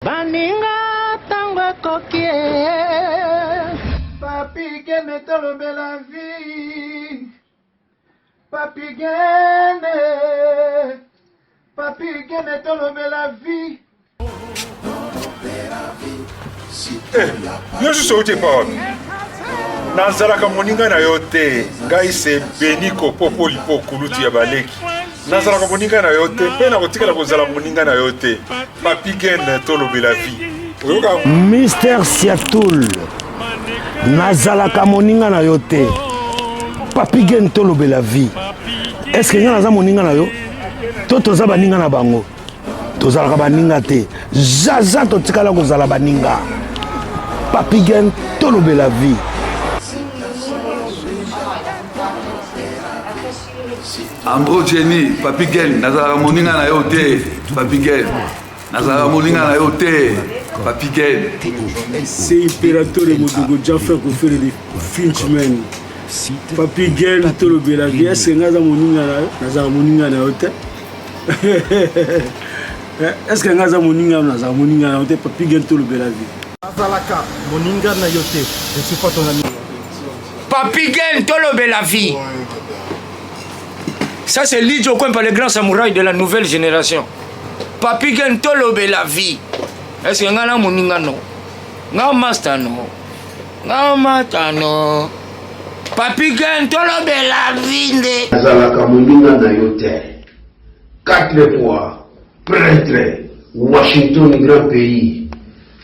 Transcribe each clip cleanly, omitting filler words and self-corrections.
Baninga tango ekoki eh. Papi Gene tolobela vie Papi Gene Papi Gene tolobela vie Eh, yo susu outi epa wapi nazalaka moninga na yo te ngai se beniko popo lipo kulutu ya baleki nazalaka moninga na yo te mpe nakotikala kozala moninga na yo te papi gen tolobela vie oyoka Mister Siatul nazalaka moninga na yo te Papi Gen tolobela vie est-ce que nga naza moninga na yo to toza baninga na bango tozalaka baninga te zaza totikala kozala baninga Papi Gen tolobela vie. Ambro Jenny, Papi Gen, nazalaka moninga na yo te, Papi Gen. Nazalaka moninga na yo te, Papi Gen. C'est Imperatore Modogo Jaffer Kofere de Finchman. Papi Gen tolobela vie, est-ce que nga aza moninga na yo? Nazalaka moninga na yo te. Est-ce que nga aza moninga na yo? Nazalaka moninga na yo te, Papi Gen tolobela vie. Nazalaka moninga na yo te, je suis pas ton ami. Papi Gen tolobela vie. Ça c'est Lidjo Kwempa, le grand samouraï de la nouvelle génération. Papi Gen tolobela vie. Est-ce que nga na moninga no? Nga master no? Nga mata no? Papi Gen tolobela vie nde. Nazalaka moninga na yo te. Quatre fois pretre Washington grand pays.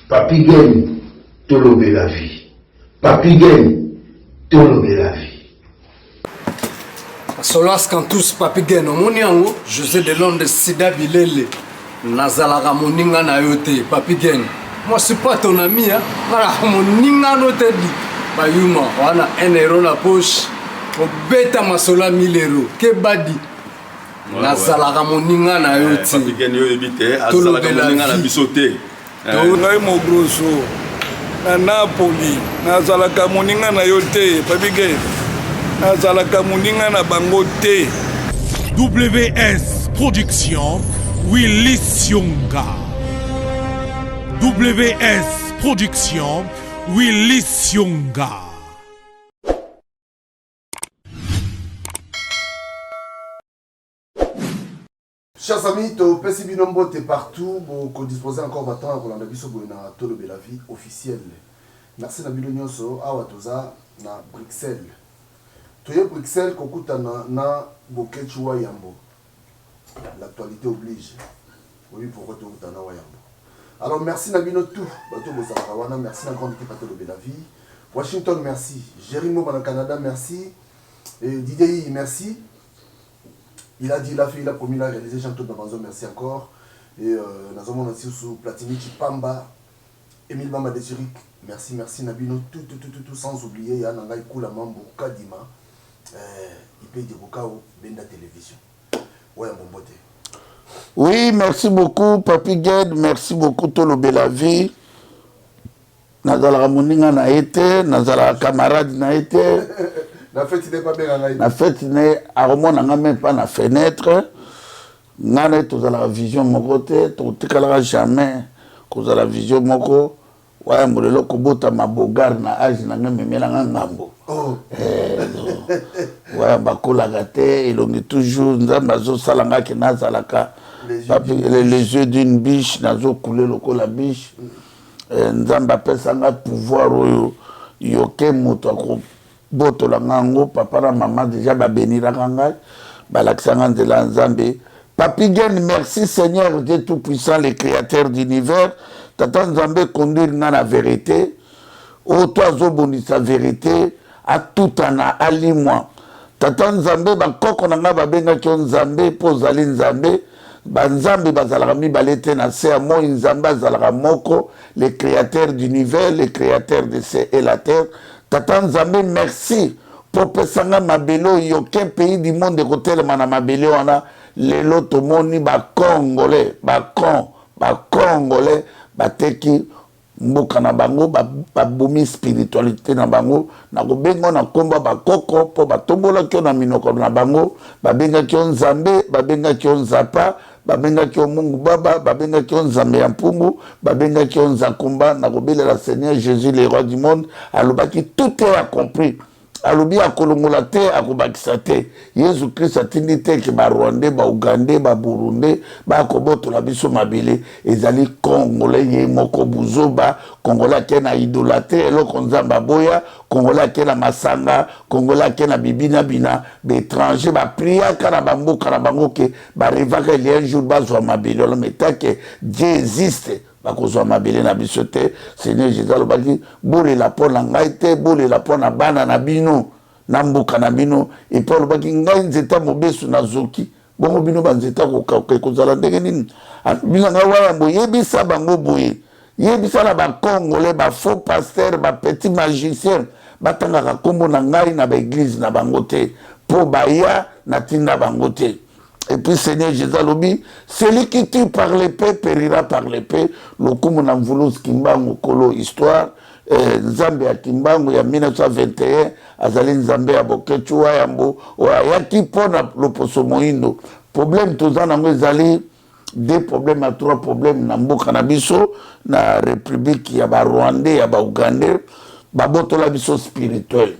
Papi Gen tolobela vie. Papy Gen tolobela vie. Solas Cantus Papy Gen omoni yango José de Londres Sida Bilele nazalaka moninga na yo te Papy Gen moi suis pas ton ami hein nazalaka moninga no te di bayuma wana 1 euro na poche obeta masolo ya 1000 euro kebadi nazalaka moninga na yo te Papy Gen yo oyebi te azalaka moninga na biso te Eh. Ngai Mogrosso na Napoli nazalaka moninga na yo te Papi Gay nazalaka moninga na bango te. WS Production Willy Sionga WS Production Willy Sionga. Chers amis, topesi bino mbote partout, boko disposer encore ba temps ya kolanda biso boye na Tolobela Vie officielle. Merci na bino nyonso, awa toza na Bruxelles. Toye Bruxelles kokutana na Boketshu wa Yambo. L'actualité oblige. Oyebi pourquoi tokutana na wa Yambo. Alors merci na bino tout, bato bozalaka wana, merci na grande équipe ya Tolobela Vie. Washington merci, Jerry Moba na Canada merci, et Didier merci. Il a dit, il a fait, il a promis, il a réalisé. Jean-Claude Babanzo, merci encore. Et euh, nazomona lisusu Platini Chipamba, Emile Bamba de Zurich, merci, merci Nabino, tout, tout, tout, tout, tout, sans oublier ya Nangai Kula Mambo Kadima, euh, Ipe Dibukao, Benda Télévision. Ouais, Mbombote. Oui, merci beaucoup, Papi Gued, merci beaucoup, Tolobela Vie. Nazalaka moninga na ye te, nazalaka camarade na ye te. Na feti ne babenga ngai. Na feti ne akomona nga meme pas na fenêtre. Nga na ye tozalaka vision moko te, totikalaka jamais kozala vision moko. Wayambo lelo kobotama bogar na age na nga ememela nga ngambo. Oh. Eh, Wayambo akolaka te, elongi toujours Nzambe azosala nga ke nazalaka les yeux d'une biche, nazokule lokola biche. Eh, Nzambe apesa nga pouvoir oyo yoke moto akobotola nga yango. Papa na mama deja babeniraka ngai, balakisa nga nzela ya Nzambe. Papi Gen, merci Seigneur Dieu Tout-Puissant, le créateur d'univers. Tata Nzambe conduire nga na vérité. Oyo to azobundisa vérité, atutana, alimwa. Tata Nzambe, bakoko na ngai babengaki yo Nzambe mpo ozali Nzambe. Ba nzambe bazalaka mibale te na se ya moi, Nzambe azalaka moko, le createur d'univers, le createur de ciel et la terre. Tata Nzambe merci po opesa nga mabele oyo, aucun pays du monde ekotelema na mabele wana. Lelo tomoni ba congolais, ba con, ba congolais bateki mboka na bango, babomi spiritualite na bango. Nakobenga yo na nkombo ya bakoko mpo batombolaki yo na minoko na bango, babengaki yo Nzambe, babengaki yo Nzapa. Babengaki yo Mungu Baba, babengaki yo Nzambe ya Mpungu, babengaki yo Nzakumba. Nakobelela Seigneur Jesus le roi du monde. Alobaki tout est accompli. Alobi akolongola te, akobakisa te. Yezu Christ atindi te ke ba Rwandais, ba Ougandais, ba Burundais bakobotola biso mabele. Ezali Congolais ye moko buzoba. Congolais ake na idolatrie, eloko Nzambe aboya. Congolais ake na masanga, Congolais ake na bibina bina. Ba étrangers ba priaka na ba mboka na bango ke ba revaka il y a un jour bazwa mabele wana, mais tant que Dieu existe bakozwa mabele na biso te. Seigneur Jesus alobaki bolela mpo na ngai te, bolela mpo na bana na bino na mboka na bino. Epuis alobaki ngai nzete ya mobesu nazoki, bongo bino banzete ya kokauka ekozala ndenge nini? Alobi na ngai wana boyebisa bango boye, yebisa na ba congolais, ba faux pasteurs, ba petits magiciens batangaka nkombo na ngai na ba eglise na bango te, mpo baya natinda bango te. Et puis Seigneur Jésus alobi, celui qui tue par l'épée périra par l'épée. Lokumu na Mvuluzi Kimbangu kolo histoire. Eh, Nzambe ya Kimbangu ya 1921 azali Nzambe ya Boketshu wa yambo oyo ayaki mpo na loposo moindo. Problème toza nango ezali deux problèmes à trois problèmes na mboka na biso na République ya ba Rwandais ya ba Ougandais babotola biso spirituel.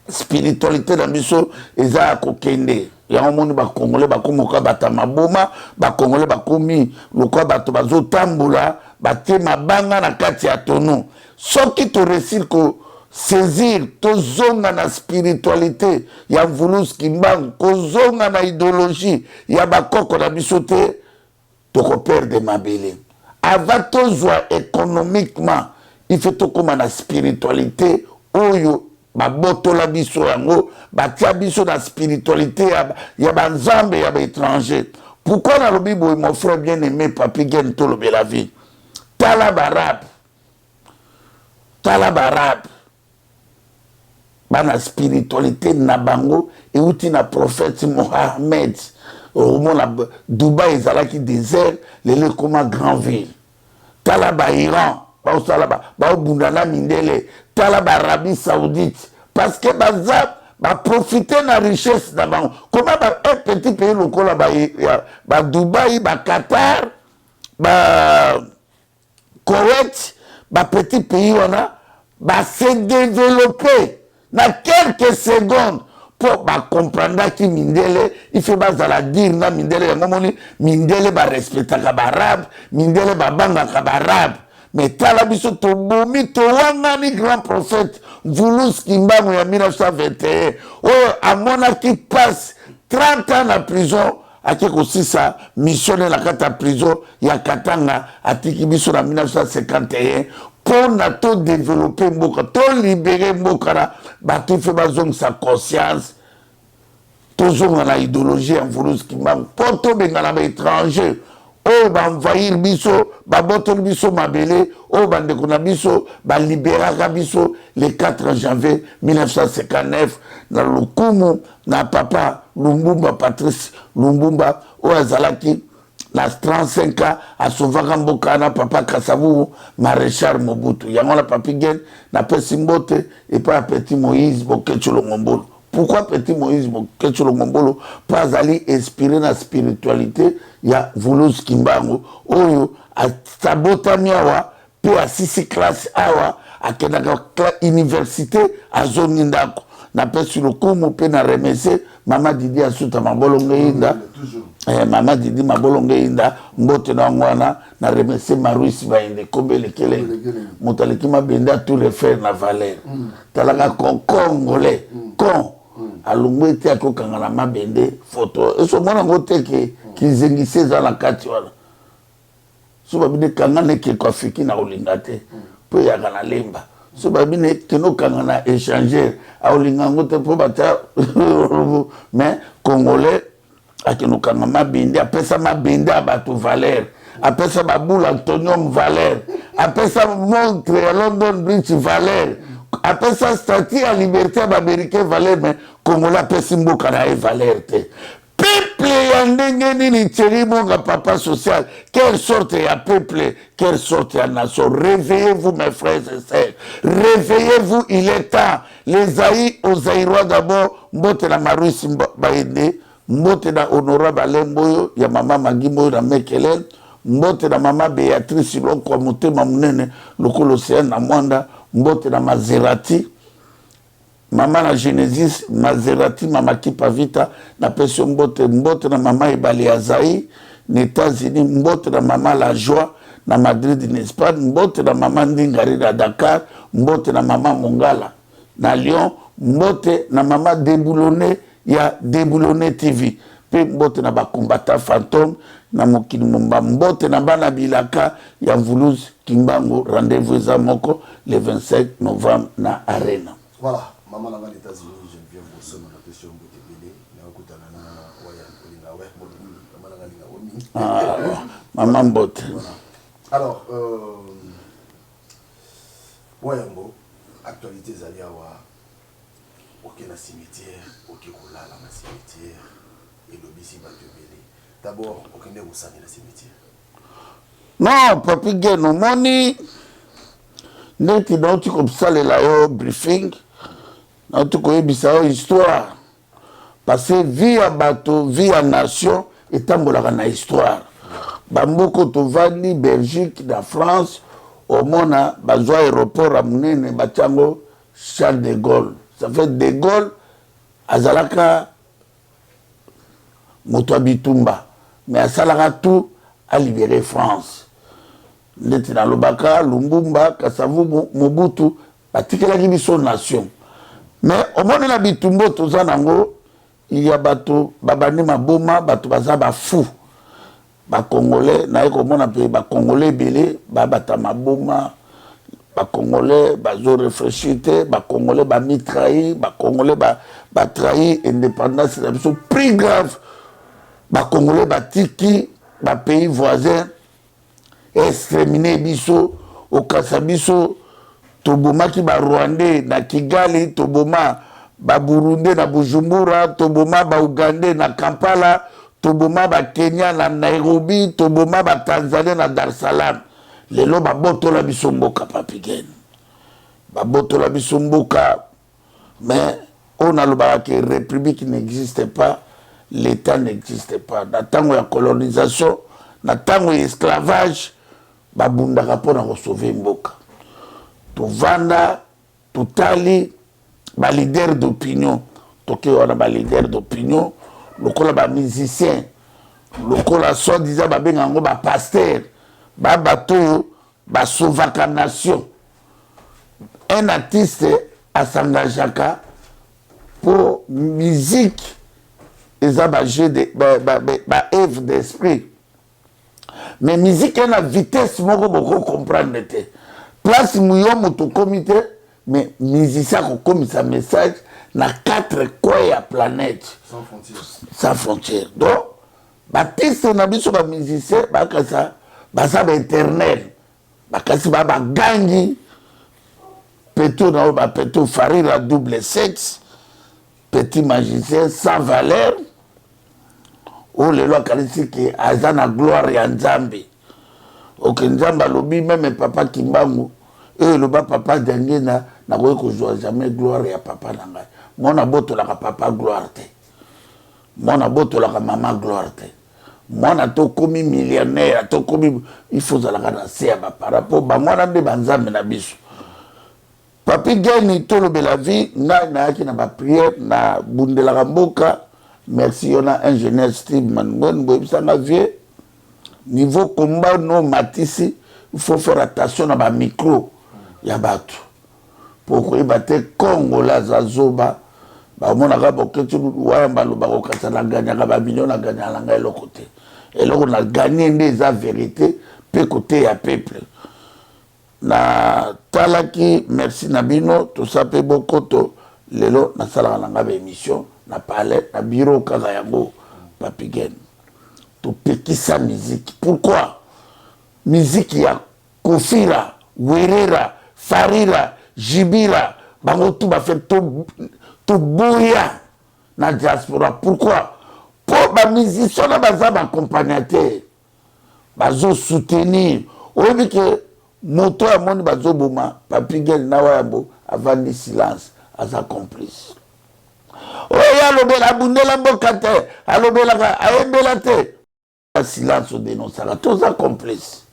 Spiritualité na biso eza ya kokende. Yango moni ba Congolais bakomi lokola bato ya maboma, ba Congolais bakomi lokola bato bazotambola batie mabanga na kati ya tonneau. Soki to réussir ko saisir, tozonga na spiritualité ya Mvuluzi Kimbangu, kozonga na idéologie ya bakoko na biso te, toko perdre mabele. Avant tozwa économiquement, il faut tokóma na spiritualité oyo babotola biso yango, batia biso na spiritualité ya banzambe ya baétranger. Pourquoi nalobi boye, mon frère bien-aimé Papi Gen, tolobela vie? Tala barabe, tala barabe, bana spiritualité na bango euti na prophète Mohammed. Okomona Dubai ezalaki désert, lelo ekoma grand ville. Tala ba Iran baosala baobunda na mindele. Tala ba Arabie Saoudite, parce que baza baprofite na richesse na bango. Koma ba un petit pays lokola ba Dubai, ba Qatar, ba Koweït, ba petit pays wana ba se développer na quelques secondes mpo bakomprendaki mindele. Il faut bazala dire na mindele. Yango moni mindele barespectaka baarabe, mindele babangaka baarabe. Mais tala biso tobomi, towangani grand prophète Mvuluzi Kimbangu ya 1921 oyo amonaki passe 30 ans na prison, ake kosisa mission na kati ya prison ya Katanga, atiki biso na 1951 mpo na todévelopper mboka, tolibérer mboka na bato. Ife bazongisa conscience, tozonga na idéologie ya Mvuluzi Kimbangu mpo tobengana baétranger oyo baenvahir biso, babotoli biso mabele oyo bandeko na biso baliberaka biso le 4 janvier 1959 na lokumu na papa Lumbumba, Patrice Lumbumba, oyo azalaki na 35 ans asovaka mboka na papa Kasavubu, maréchal Mobutu. Yango na Papi Gen napesi mbote epai ya petit Moïse Boketshu Longombolo. Pourquoi petit Moïse Boketshu Longombolo? Mpo azali inspiré na spiritualité ya Mvuluzi Kimbangu oyo abotami awa mpe asisi classe awa, akendaka université, azongi ndako. Napesi lokumu mpe na remercie mama Didi Asuta Mabolongo Eyinda, mama Didi Mabolongo Eyinda, mbote na yango wana. Na remercie Maruisi Bayende Kombe Elekele, moto aleki mabende ya Tour Eiffel na valeur. Talaka congolais con alongwe te, akokanga na mabende photo esomona yango te ke kizengisi eza na kati wana. So babine kanga na ekeko afiki na kolinga te mpo eyaka na lemba. So babine kende okanga na échangeur, akolinga yango te mpo batia. Mais congolais akende okanga mabende, apesa mabende ya bato valeur, apesa babula antonium valeur, apesa montre ya London Bridge valeur, apesa statue ya liberté ya baaméricain valeur, mais congolais apesi mboka na ye valeur te. Peuple ya ndenge nini? Thierry Monga, papa social, quelle sorte ya peuple, quelle sorte ya nation? Réveillez-vous, mes frères et sœurs, réveillez-vous, il est temps. Les Zaï aux Zaïrois d'abord, mbote na Maruisi Bayende. Mbote na Honorable Alain Mboyo ya mama Maggie Mboyo na Mekelen. Mbote na mama Beatrice Lokwa motema monene lokola ocean na Mwanda. Mbote na Maserati. Mama na Genesis Maserati mama Kipa Vita napesi yo mbote. Mbote na mama Ebale ya Zaïre na Etats-Unis. Mbote na mama La Joie na Madrid na Espagne. Mbote na mama Ndingari na Dakar. Mbote na mama Mongala na Lyon. Mbote na mama Deboulonne ya Deboulonne TV. Pe mbote na ba combattants fantômes na mokili momba. Mbote na bana bilaka ya Mvuluzi Kimbangu. Rendez-vous eza moko le 25 novembre na Arena. Voilà, maman na nga na Etats-Unis, Geneviève Bosono, na pesi yo mbote ebele. Nakokutana na Waya olinga Waya mingi, maman na nga alinga yo mingi. Ah, maman mbote. Voilà. Alors, euh, Wayambo, actualité ezali awa, oke na cimetière, oke kolala na cimetière, elobisi bato ebele. D'abord, okende kosani na cimetière. Non, Papi Gen, omoni ndeti nauti kosalela yo briefing, nauti koyebisa yo histoire. Parce que vie ya bato, vie ya nation etambolaka na histoire. Bamboka tovandi, Belgique na France, omona bazwa aéroport ya monene batia yango Charles de Gaulle. Ça fait de Gaulle azalaka moto ya bitumba, mais asalaka tout a libérer France. Ndeti nalobaka Lumbumba, Kasavubu, Mobutu batikelaki biso nation. Mais omoni na bitumba toza nango, il y a bato babandi maboma, bato baza ba fou. Ba congolais naye komona pe ba congolais ebele babata maboma, ba congolais bazo réfléchir te, ba congolais ba mitrahi, ba congolais ba ba trahi indépendance na biso. Plus grave, ba congolais batiki ba pays voisins exterminer biso, okasa biso. Tobomaki ba rwandais na Kigali, toboma ba burundais na Bujumbura, toboma ba ugandais na Kampala, toboma ba Kenya na Nairobi, toboma ba Tanzanie na Dar es Salaam. Lelo babotola biso mboka, Papi Gen, babotola biso mboka. Mais oyo nalobaka ke république n'existe pas, l'état n'existe pas. Na ntango ya colonisation, na ntango ya esclavage, babundaka mpona kosauve mboka. Tovanda totali ba leader d'opinion, toke wana ba leader d'opinion lokola ba musicien, lokola soi-disant babenga yango ba pasteur, ba bato oyo basauvaka nation. Un artiste as'engageaka po musique eza ba jeu de ba, ba, ba, ba œuvre d'esprit, mais musique ena vitesse moko boko comprendre te, place yo moto okomi te, mais musicien akokomisa message na quatre coins ya planète sans frontière, sans frontière. Donc batiste na biso ba musicien bakasa baza ba éternel, bakasi ba bagangi peto na oyo ba peto farira double sexe, petit magicien sans valeur, oyo lelo akanisi ke aza na gloire ya Nzambe. Oke Nzambe alobi meme papa Kimbangu oyo eloba papa Diangenda, nakoki kozwa jamais gloire ya papa na ngai. Mwana abotolaka papa gloire te, mwana abotolaka mama gloire te. Mwana tokomi millionnaire, tokomi, il faut ozalaka na se ya bapara mpo bango wana nde banzambe na biso. Papi Geni, tolobela vie. Ngai nayaki na baprière, nabundelaka mboka. Merci yo na ingénieur Steve Mangoni, boyebisanga vieux niveau combat no matisi, il faut faire attention na bamicro ya bato po koyeba te Congolais aza zoba. Bamonaka boketi wayamba aloba kokasa na gagnaka bamillion, na gagnaka na ngai eloko te. Eloko na gagne nde eza vérité mpe koteya peuple. Na talaki merci na bino tosa mpe bokoto. Lelo nasalaka na ngai baémission na palais na bureau kaka yango. Papi Gen, topekisa musique pourquoi? Musique ya Kofira, Werera, Farira, Jibira, bango tu bafe toboya na diaspora. Pourquoi? Mpo bamusicien na baza baaccompagnateur, bazosoutenir. Oyebi ke moto oyo amoni bazoboma Papi Gen na Wayambo, avandi silence, aza complice. Oyo alobela abundela mboka te, alobelaka ayembela te. Silence odenosaka toza complice.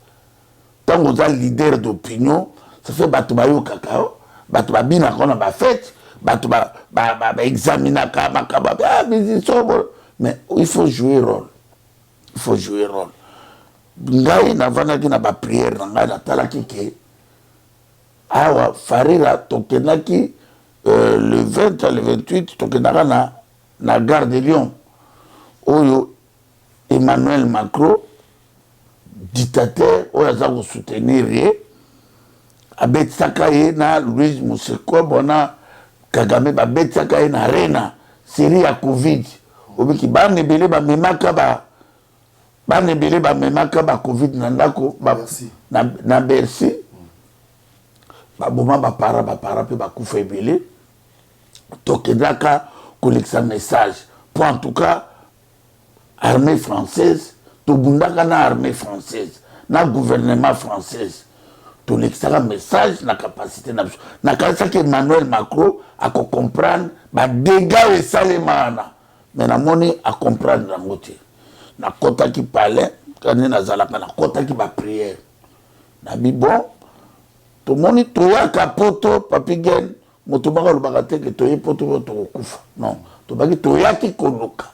Ntango oza leader d'opinion, ça fait bato bayokaka yo, bato babinaka na bafete, bato baexaminaka makambo ah, musicien, mais il faut jouer rôle, il faut jouer rôle. Ngai navandaki na baprière na ngai, natalaki ke awa Farira tokendaki le 20 le 28 tokendaka na gare de Lyon, oyo Emmanuel Macron dictateur oyo aza kosoutenir ye abetisaka ye na Louise Musekobo na Kagame, babetisaka ye na arena série ya Covid. Obiki bana ebele bamemaka ba bana ebele bamemaka ba Covid na ndako na Bercy, baboma bapara bapara mpe bakufa ebele. Tokendaka kolekisa message po en tout cas armée française, tobundaka na armée française na gouvernement française, tolekisaka message na capacité na biso. Nakanisaki Emmanuel Macron akocomprendre badégâts oyo esalema wana, mais namoni acomprendre yango te. Nakɔtaki palais kani nazalaka, nakɔtaki baprière nabi bon, tomoni toyaka poto Papi Gen, moto moko alobaka te ke toye poto oyo tokokufa. Non, tobaki toyaki koluka,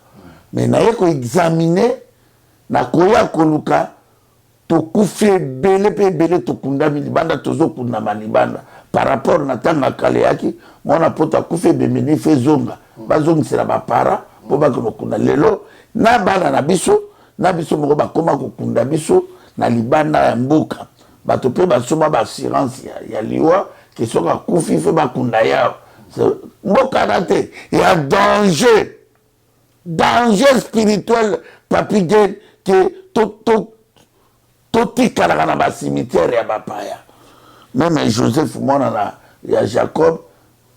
mais naye koexamine nakoya koluka, tokufi ebele mpe ebele, tokundami libanda, tozokundama libanda par rapport na ntango ya kala. Eyaki mwana poto akufi, ebemeni fe ezonga, bazongisela bapara mpo bakende kokunda. Lelo na bana na biso na biso moko bakóma kokunda biso na libanda ya mboka. Bato mpe basomba baassurance ya liwa ke soki akufi fe bakunda ya mboka na te ya danger, danger spirituel. Papi Gen, ke totikalaka na bacimetière ya bapaya. Même Joseph mwana na ya Jacob,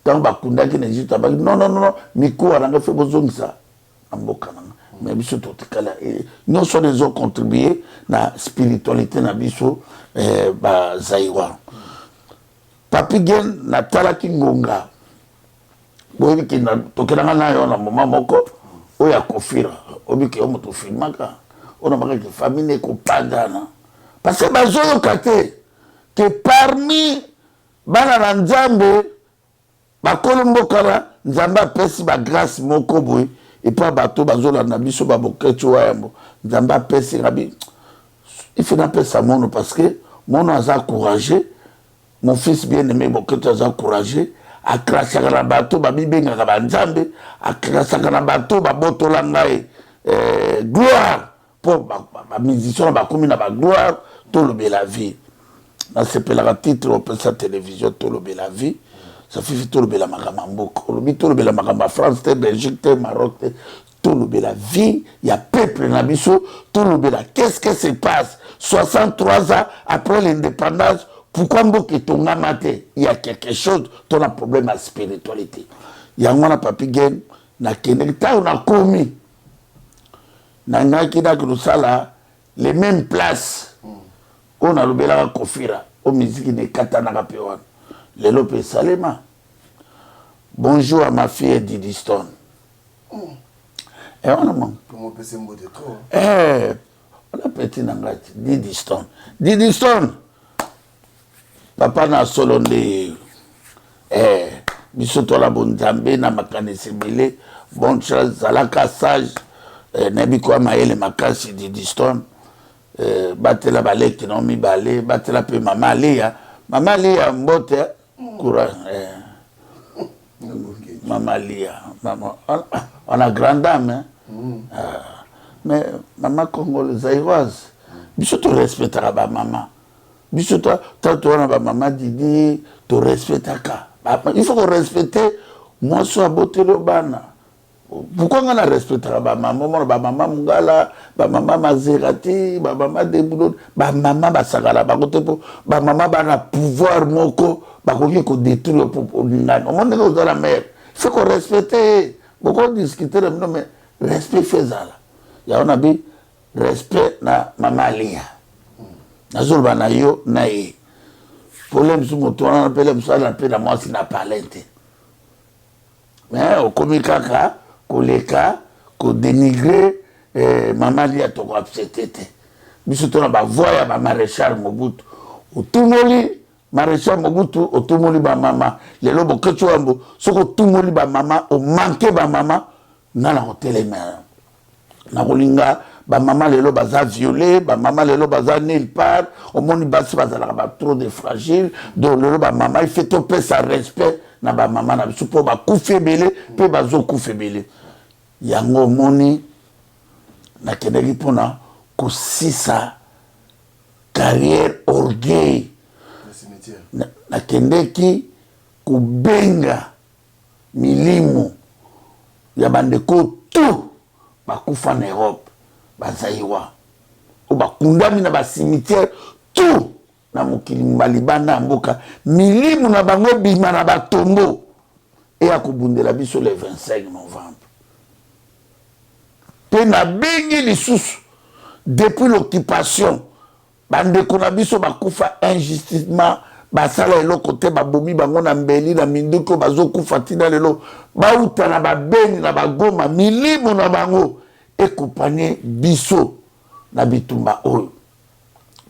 ntango bakundaki na Egypte, abaki non, non, non, mikuwa na ngai fe bozongisa na mboka na nga. Mais biso totikala nyonso wana ezocontribue na spiritualité na biso bazaïrois. Papi Gen, natalaki ngonga, boyebi ke tokendanga na yo na moma moko oyo ya Kofira, oyebi ke yo moto ofilmaka oyo nabakaki famille ekopandana parce que bazoyoka te ke parmi bana na Nzambe, bakolo mboka na Nzambe apesi bagrâce moko boye epa bato bazolanda biso babokeci wayambo. Nzambe apesi ngabi ife napesa mono parce que mono aza courageux. Mon fils bien aimé Boketo aza courageux, akrasaka na bato babibengaka banzambe, akrasaka na bato babotola ngai gloire mpo bamusicien na bakomi na bagloire. Tolobela vie, nasepelaka titre opesa télévision Tolobela vie. Safifi, tolobela makambo ya mboka. Olobi tolobela makambo ya France te, Belgique te, Maroc te, tolobela vie ya peuple na biso. Tolobela qu'est-ce que se passe 63 ans après l'indépendance, pourquoi mboka etongama te? Il y a quelque chose, tona problème ya spiritualité. Yango wana Papi Gen, nakendeki, ntango nakomi nangaki naki kosala les mêmes places oyo nalobelaka Kofira, oyo miziki na ekatanaka mpe wana lelo mpe esalema. Bonjour à ma fille Didi Stone. Wana wana petit na ngai Didi Stone, Didi Stone, papa na solo nde biso tola bonzambe na makanisi ebele. Bonne chance, zalaka sage, nayebi koya mayele makasi. Didi Stone, batela baleki na mibale, batela mpe mama Alia. Mama Alia, mbote, courage. Mama Lia, mama wana grande dame, hein? Ah, mais mama congolaise zaïroise, biso torespectaka bamama biso to wana, bamama Didi torespectaka. Il faut korespecte mwasi oyo aboteli yo bana. Pourquoi nga na respectaka bamama? Omona bamama Mongala, bamama Maserati, bamama Debulo, bamama basakala bango te, mpo bamama bana pouvoir moko bakoki kodétruire mpo olingani. Omoni ndenge ozala mare, faut korespecte ye. Bokodiscute na bino, mais respect fe ezala. Yango na bi respect na mama Alia, nazoloba na yo na ye. Problème mosusu, moto wana mpele mosu aza mpe na mwasi na palin te. Mais okomi kaka koleka ko denigrer eh, mama Lia toko accepter te. Biso to na ba voix ya ba Marechal Mobutu. Otumoli Marechal Mobutu, otumoli ba mama. Lelo Boketshu Wambo, soki otumoli ba mama, o manquer ba mama, nga na kotelema. Nakolinga ba mama lelo baza viole, ba mama lelo baza nulle part, omoni basi bazalaka ba trop de fragile, donc lelo ba mama il faut topesa respect na ba mama na biso mpo bakufi ebele mpe bazokufa ebele. Yango omoni nakendaki mpona kosisa carrière orgueil, nakendeki kobenga Milimo ya ba ndeko tout bakufa na Europe, ba Zaïrois oyo bakundami na ba cimetières tout na mokili mobimba libanda ya mboka, milimo na bango ebima na ba tombeaux eya kobundela biso le 25 novembre. Pe nabengi lisusu depuis l'occupation Ba ndeko na biso bakufa injustement, basala eloko te, babomi bango na mbeli na minduki oyo bazokufa tina lelo, bawuta na ba Beni na ba Goma, milimo na bango ekopanye biso na bitumba oyo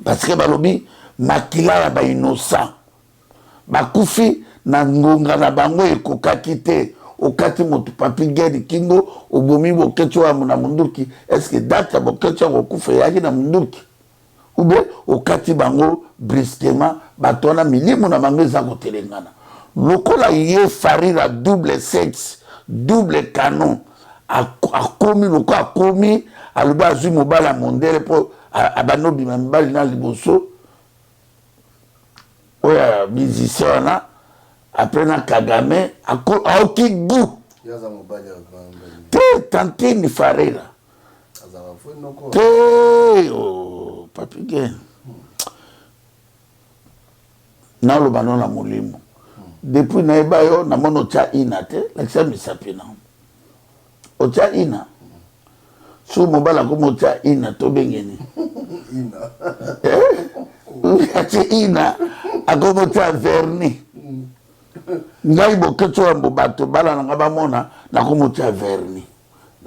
parce que balobi makila ya ba innocent bakufi na ngonga na bango ekokaki te. Okati moto Papy Gene kingo, obomi Boketshu Wambo na munduki, est ce que date ya Boketshu ya kokufa eyaki na munduki? Ou bien okati bango brusquement, bato wana milimo na bango eza kotelengana lokola ye Farira double sexe double canon akomi lokola akomi alobi azwi mobali ya mondele po abandi obima mibali na liboso oyo ya musicien wana après na Kagame aoki gout te tantine Farira te oh, papi gen naloba no na molimo depuis nayeba yo namoni otya ina te lakisa misapi na otya ina soki mobali akomi otya ina tobengeni eh? atie ina akomi otya verni ngai boketso yambo bato bala na ngai bamona nakomi otya verni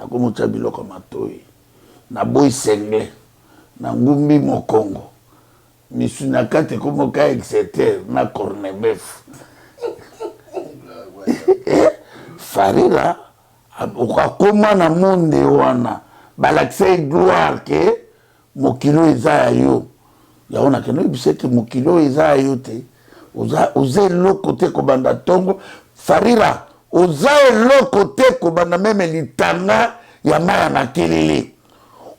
Nakomi otia biloko ya matoyi, naboyi sengle, na ngumbi mokongo, misuni na kati ekomi oka exeter na cornebef. Farila akoma na monde wana balakisa ye gloire ke mokili oyo eza ya yo. Yango nakende oyebisa ye ke mokili oyo eza ya yo te, oza eloko te kobanda tongo. Farila oza eloko te kobanda meme litanga ya mayi ya makelele.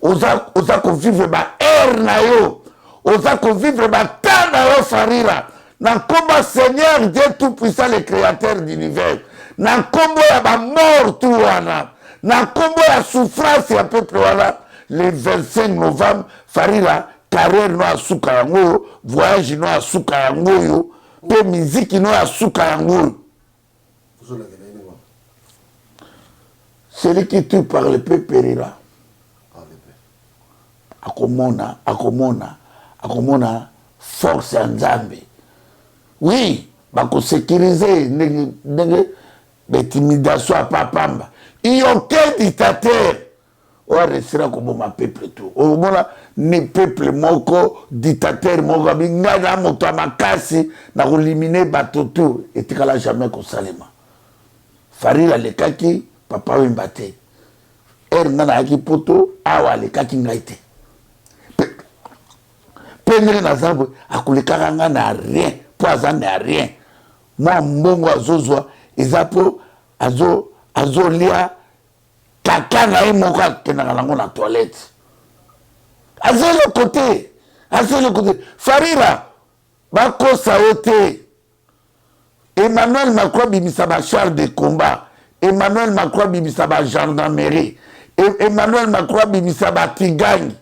Oza, oza ko vivre ba heure na yo, oza ko vivre ba temps na yo Farila. Na nkombo ya Seigneur Dieu tout puissant le créateur d'univers, na nkombo ya ba mort tout wana, na nkombo ya souffrance ya peuple wana, le 25 novembre Farila carrière no ya suka yango oyo, voyage no ya suka yango oyo, mpe miziki no ya suka yango oyo. Celui qui tue par l'epee perira. Akomona, akomona, akomona force ya Nzambe. Oui, bako sécuriser ndenge ndenge intimidation ya pamba. Il y a aucun dictateur oyo aresira koboma peuple tout. Okomona ni peuple moko dictateur moko abi ngai na moto ya makasi na kolimine bato tout, etikala jamais kosalema. Farila alekaki Papa Wemba te. Heure ngai nayaki poto awa alekaki ngai te. Pe ndenge naza boye akolekaka ngai na rien po aza na rien. Mwa mbongo azozwa eza po azo azolia kaka na ye moko akendaka nango na toilette. Aza eloko te, aza eloko te. Farira bakosa yo te. Emmanuel Macron abimisa ba chars de combat, Emmanuel Macron abimisa ba gendarmerie, Emmanuel Macron abimisa ba kigangi,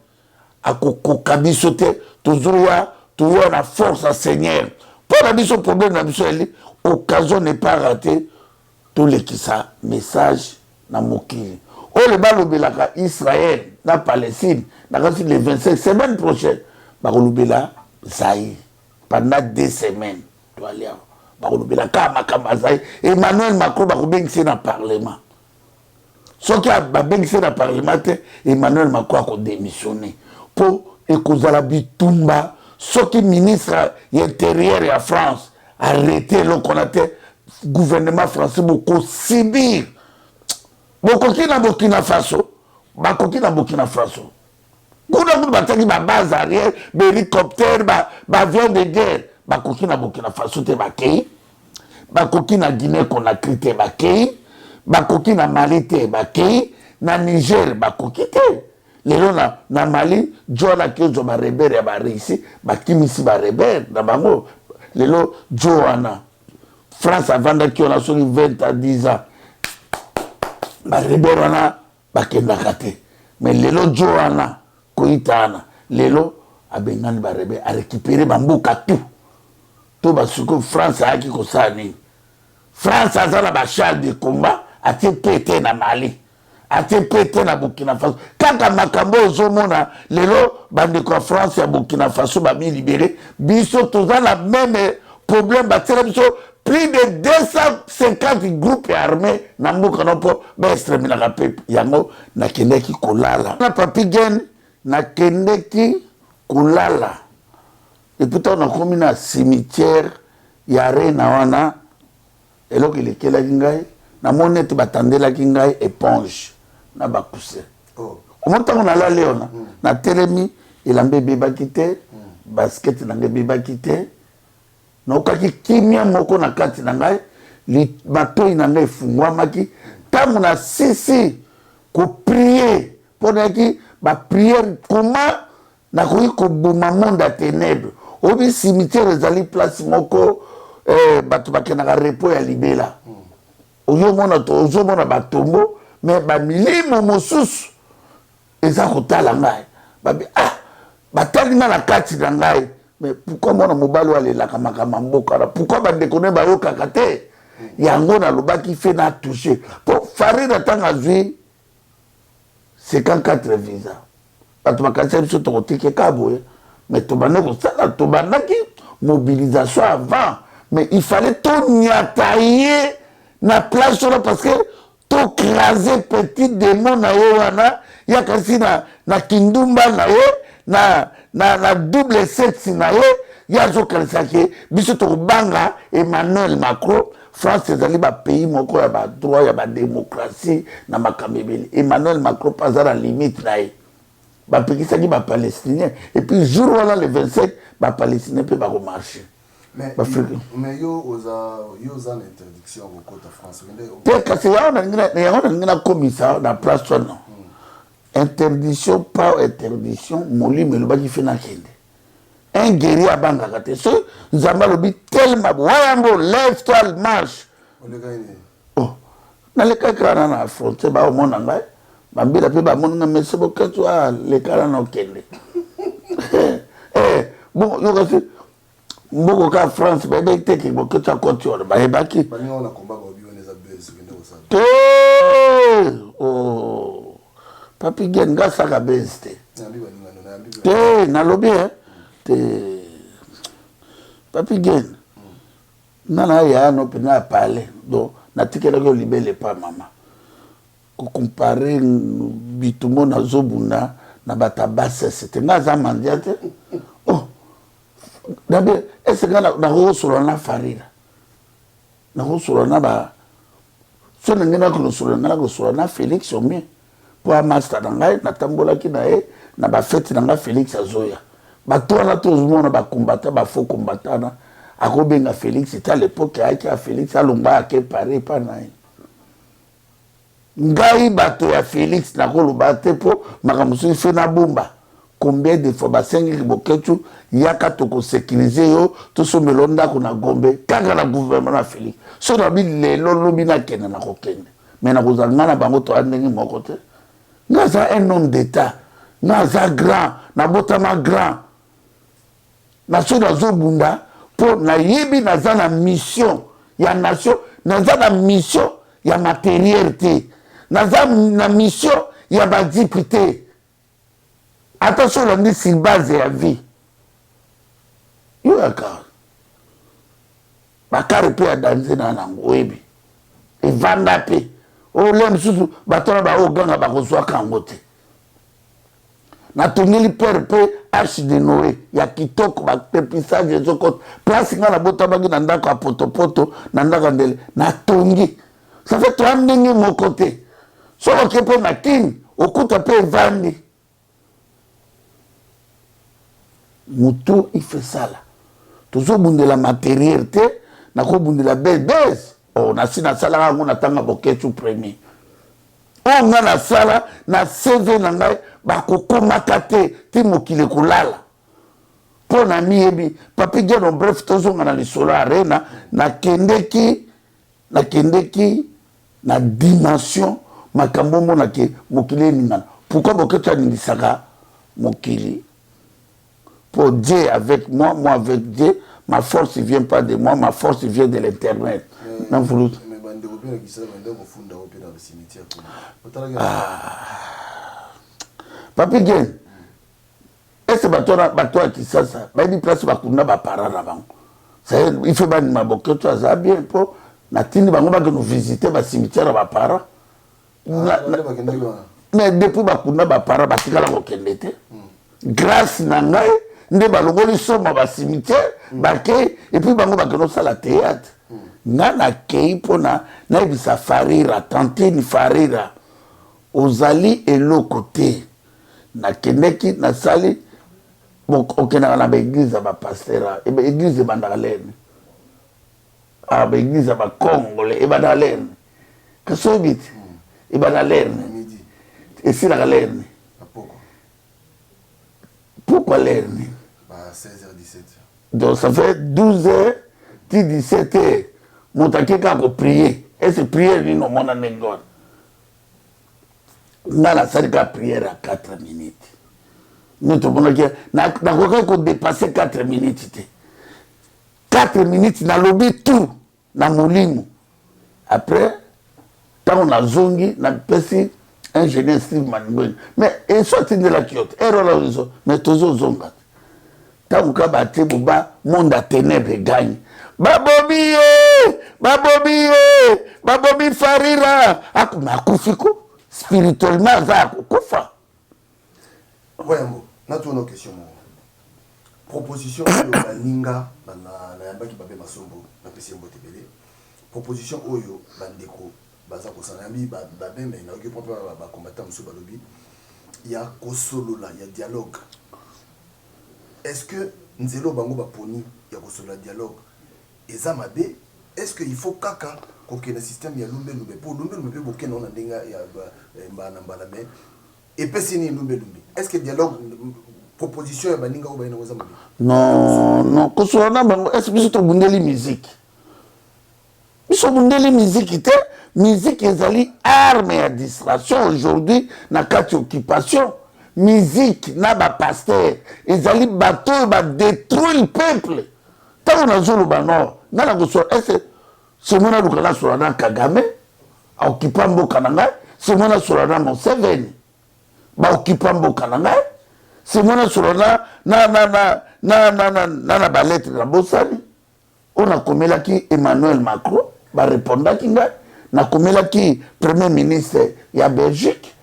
akokoka biso te. Tozoya toya na force ya Seigneur. Mpo na biso problème na biso ezali occasion n'est pas ratée, tolekisa message na mokili oyo balobelaka Israël na Palestine, nakasi le 25 semaine prochaine bakolobela Zaïre pendant 2 semaines. Toali awa. Bakolobela kaka makambo azali. Emmanuel Macron bakobengisa ye na parlement. Soki babengisi ye na parlement te, Emmanuel Macron akodemissionne mpo ekozala bitumba soki ministre ya interieur ya France arrete eloko wana te, gouvernement français bokosibir. Bokoki na Burkina Faso, bakoki na Burkina Faso. Kuna kutu batiaki ba base arrière, ba hélicoptère, ba, ba avion de guerre. Bakoki na Burkina Faso te bakei. Bakoki na Guinée Conakry te bakei. Bakoki na Mali te bakei. Na Niger bakoki te. Lelo na, na Mali, Joe wana akozwa ba rebelle ya ba Russie, bakimisi ba rebelle na bango. Lelo Joe wana France avandaki wana soki 20 à 10 ans. Ba rebelle wana bakendaka te. Mais lelo Joe wana koyita wana lelo abengani ba rebelle, a récupérer ba mboka tout. To ba sikoyo France ayaki kosala nini? France aza na ba chars de combat atie pete na Mali, atie pete na Burkina Faso. Kaka makambo oyo ozomona lelo bandeko ya France ya Burkina Faso bami libere, biso toza na meme problème, batiela biso plus de 250 groupes armés na mboka no mpo baexterminaka peuple. Yango nakendeki kolala na Papi Gen, nakendeki kolala epuis ntango nakomi na cimetière ya arena wana, eloko elekelaki ngai, namoni ete batandelaki ngai éponge na bacoussin. Omoni ntango nalali wana, natelemi, elamba ebebaki te, basket na ngai ebebaki te, naokaki kimia moko na kati na ngai, matoi na ngai efungwamaki ntango nasisi koprie, mpo nayaki bapriere koma nakoki koboma monde ya ténèbre. Oyebi cimetière ezali place moko bato bakendaka repos ya libela. Ozomona, ozomona batombo, mais bamilimo mosusu eza kotala ngai, babi ah, batali nga na kati na ngai. Mais pourquoi mwana mobali oyo alelaka makambo ya mboka wana? Pourquoi bandeko ne bayokaka te? Yango nalobaki fe na touche mpo Farida ntango azwi 54 visa, bato bakanisa biso tokotike ka boye, mais tobandi kosala, tobandaki mobilisation avant, mais il fallait toniata ye na place wana parce que tocrase petit démon na ye wana yakasi na, na kindumba na ye na, na, na double sexe na ye. Ye azokanisa ke biso tokobanga Emmanuel Macron. France ezali bapays moko ya badroit ya badémocratie na makambo ebele. Emmanuel Macron mpe aza na limite na ye. Bapekisaki bapalestinien et puis jour wana le 25 bapalestinien mpe bakomarche. Mais, mais yo oza, yo oza na interdiction ya kokota France, okende te. Kasi yango nalingi nakomisa na place wana. Interdiction par interdiction, molimo elobaki fe nakende. Un guerrier abangaka te. So Nzambe alobi telema, wayambo, lève toi, marche. Oh, nalekaki wana na frontière, baomona ngai bambila mpe bamoni ngai mese Boketshu alekala na okende. Bon, yokasi mboko ka France bayebaki te ke Boketshu akoti wana, bayebaki te. Oh, Papi Gen, nga asaka base te te, nalobi te. Papi Gen, nga na yaya no mpenza ya pale, donc natikelaki yo libele epa mama. Kocompare bitumba nazobunda na bato ya basese te, nga aza mandia te. Oh, nabe ese nga nakokosolola na Farida, nakosolola na ba so na ngai, nakosolola ngai, nakosolola na Félix omie mpo amasta na ngai, natambolaki na ye na bafete na ngai. Félix azoya bato wana tozomona bakombata, bafaux kombata wana, akobenga Félix ete à l'époque ayaki ya Félix alongwa ake Paris epa na ye. Ngai bato ya Félix nakoloba te mpo makambo soki fe nabomba. Combien de fois basengaki Boketshu yaka tokosécurize yo, tosombela ndako na Gombe kaka na gouvernement na Félix. So nabi lelo lobi nakende, nakokende, mais nakozala ngai na bango toya ndenge moko te. Ngai aza un homme d'état, ngai aza grand, nabotama grand na so nazobunda mpo nayebi naza na mission ya nation, naza na mission ya matériel te, naza na mission ya bajipi te. Ata so olandi sur base ya vie, yo yaka. Bakare mpe ya danze na nango oyebi evanda mpe olia mosusu bato wana baoganga bakozwaka yango te. Natongeli pere mpe arche de Noe ya kitoko, batepissage ezokota place ngai nabotamaki na ndako ya potopoto na ndako ya ndele natongi. Ça fait toa ndenge moko te, soki oke mpe na Kini okuta mpe evandi mutu ifesala. Tozobundela materiel te, nakobundela bebes. Oh, nasi nasalaka yango na tanga Boketshu premier oyo ngai nasala na CV na ngai, bakokomaka te ti mokili ekolala mpo na miyebi Papi Geno. Bref, tozonga na lisolo arena. Nakendeki na dimension makambo omonake mokili eningana. Pourquoi Boketshu aningisaka mokili? Pour Dieu avec moi, moi avec Dieu, ma force ne vient pas de moi, ma force vient de l'Éternel. Na mvulutu. Ah. Papi Gen, est-ce que bato wana, bato ya Kisasa bayebi place bakunda baparent na bango? Il faut bandima Boketshu aza bien mpo natindi bango bakende visiter bacimetière ya baparent. Mais depuis bakunda baparent, batikala kokende te. Grâce na ngai nde balongoli soma bacimetière, bakei et puis bango bakende kosala théâtre. Nga nakei mpona nayebisa Farira, tantine Farira, ozali eloko te. Nakendeki, nasali, okendaka na baeglise ya bapasteur, église ebandaka lene, ah, baeglise ya bacongolais ebandaka lene, kasi oyebi te ebanda lene, esilaka lene. Pourquoi lene? Donc ça fait 12 heures ti 17 heures moto ake kaka koprier. Ese prière nini omona ndenge wana? Nga nasali kaka prière ya 4 minutes nde tomonaki nakokaki kodépasser 4 minutes te. 4 minutes nalobi tout na molimo. Après, ntango nazongi, napesi ingénieur Steve Maningweni, mais eso atindelaki yo te ere wana ezo, mais tozozonga te. Ntango ka batie boba monde ya ténèbre egagne, babomi ye, babomi ye, babomi Farira, akoma akufi ko spirituellement aza ya kokufa. Wayambo, natuna question moko. Proposition oyo baninga nayambaki Babe Masombo, napesi ye mbote ebele. Proposition oyo bandeko baza kosala, nayambi Babe, me nayoki mpo mpe bacombattant mosusu balobi ya kosolola, ya dialogue. Est ce que nzela oyo bango baponi ya kosolola, dialogue, eza mabe? Est ce que il faut kaka kokende système ya lumbelumbe? Mpo lumbelumbe mpe bokende ngo na ndenge ya mbala na mbala, mais epesi nini lumbelumbe? Est ce que dialogue, proposition ya baninga oyo baye nango, eza mabe? Non, non, kosolola na bango, est ce biso tobundeli musique? Biso bundeli musique te. Musique ezali arme ya distraction aujourd'hui na kati occupation. Musique na bapasteur ezali bato oyo badétruire peuple. Ntango nazoloba nord, ngai nakosola ese semo naluka nasola na Kagame aokipa mboka na ngai, semo nasola na Museveni baokipa mboka na ngai, semo nasola na balettre nabosani oyo nakomelaki Emmanuel Macron, barépondaki ngai. Nakomelaki premier ministre ya Belgique,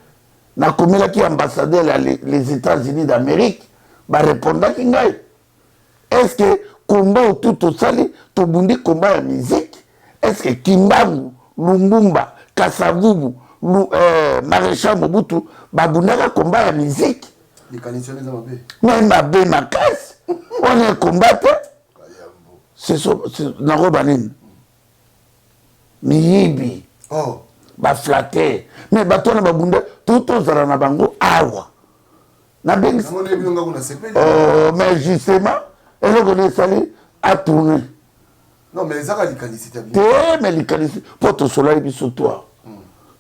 nakomelaki ambassadeur ya les États-Unis d'Amérique, barépondaki ngai. Est ce que komba oyo tu tosali, tobundi komba ya musique? Est ce que Kimbangu, Lumumba, Kasavubu, Maréchal Mobutu babundaka komba ya musique? Mais mabe makasi wana ekomba te. Nakoba nini? Miyibi, oh. Baflatter, mais bato wana babunda to tozala na bango awa. Nabengisi, oh, mais justement eloko nde esali atourne. Non, mais ezaka likanisi te. Te, mais likanisi mpo tosolaki biso toi,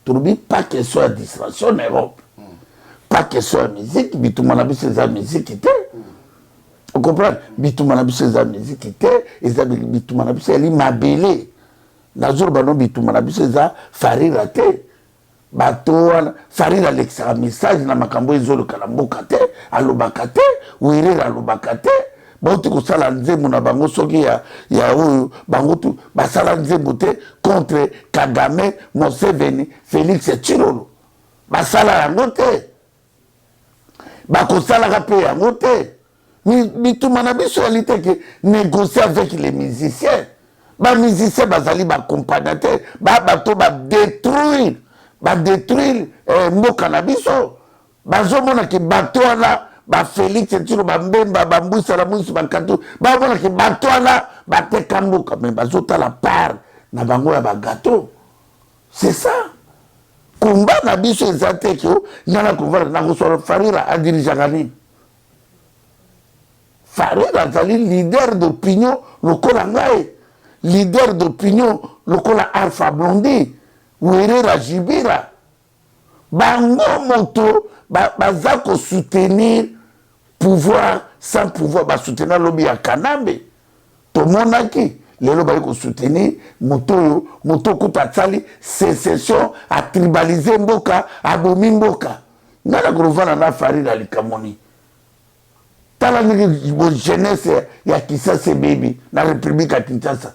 tolobi pas question ya distraction na Europe, pas question ya musique. Bitumba na biso eza musique te, ocomprendre? Bitumba na biso eza musique te, eza bitumba na biso ezali mabele. Nazoloba no, bitumba na biso eza Farira te. Bato wana, Farira alekisaka message na makambo ezoluka na mboka te, alobaka te. Werera alobaka te. Bauti kosala nzembo na bango soki ya, ya oyo bango tu basala nzembo te contre Kagame, Museveni, Felix Tshilolo. Basala yango te. Bakosalaka mpe yango te. Bituma na biso yali te ke négocier avec les musiciens. Ba musiciens bazali ba accompagnateurs, ba bato ba détruire, ba détruire eh, mboka na biso. Bazomona ke bato wana ba Felix Tshilo, ba Mbemba, ba Mbusa na Muisi, ba Katu, bazomona ke bato wana bateka mboka, mais bazotala part na bango ya ba gâteau. C'est ça. Combat na biso eza te ke nga na kovanda na koswala Farira adirigeaka nini? Farira azali leader d'opinion lokola ngai, leader d'opinion lokola Alpha Blondy, Werera Jibira. Bango moto baza ko soutenir pouvoir sans pouvoir, ba soutenir lobi ya Kanambe. Tomonaki lelo baye ko soutenir moto oyo, moto kuta asali secession, a tribaliser mboka, abomi mboka. Nga na kolovana na Farira likambo nini? Tala ndenge bo jeunesse ya Kisasa ebebi na Republique ya Kinshasa.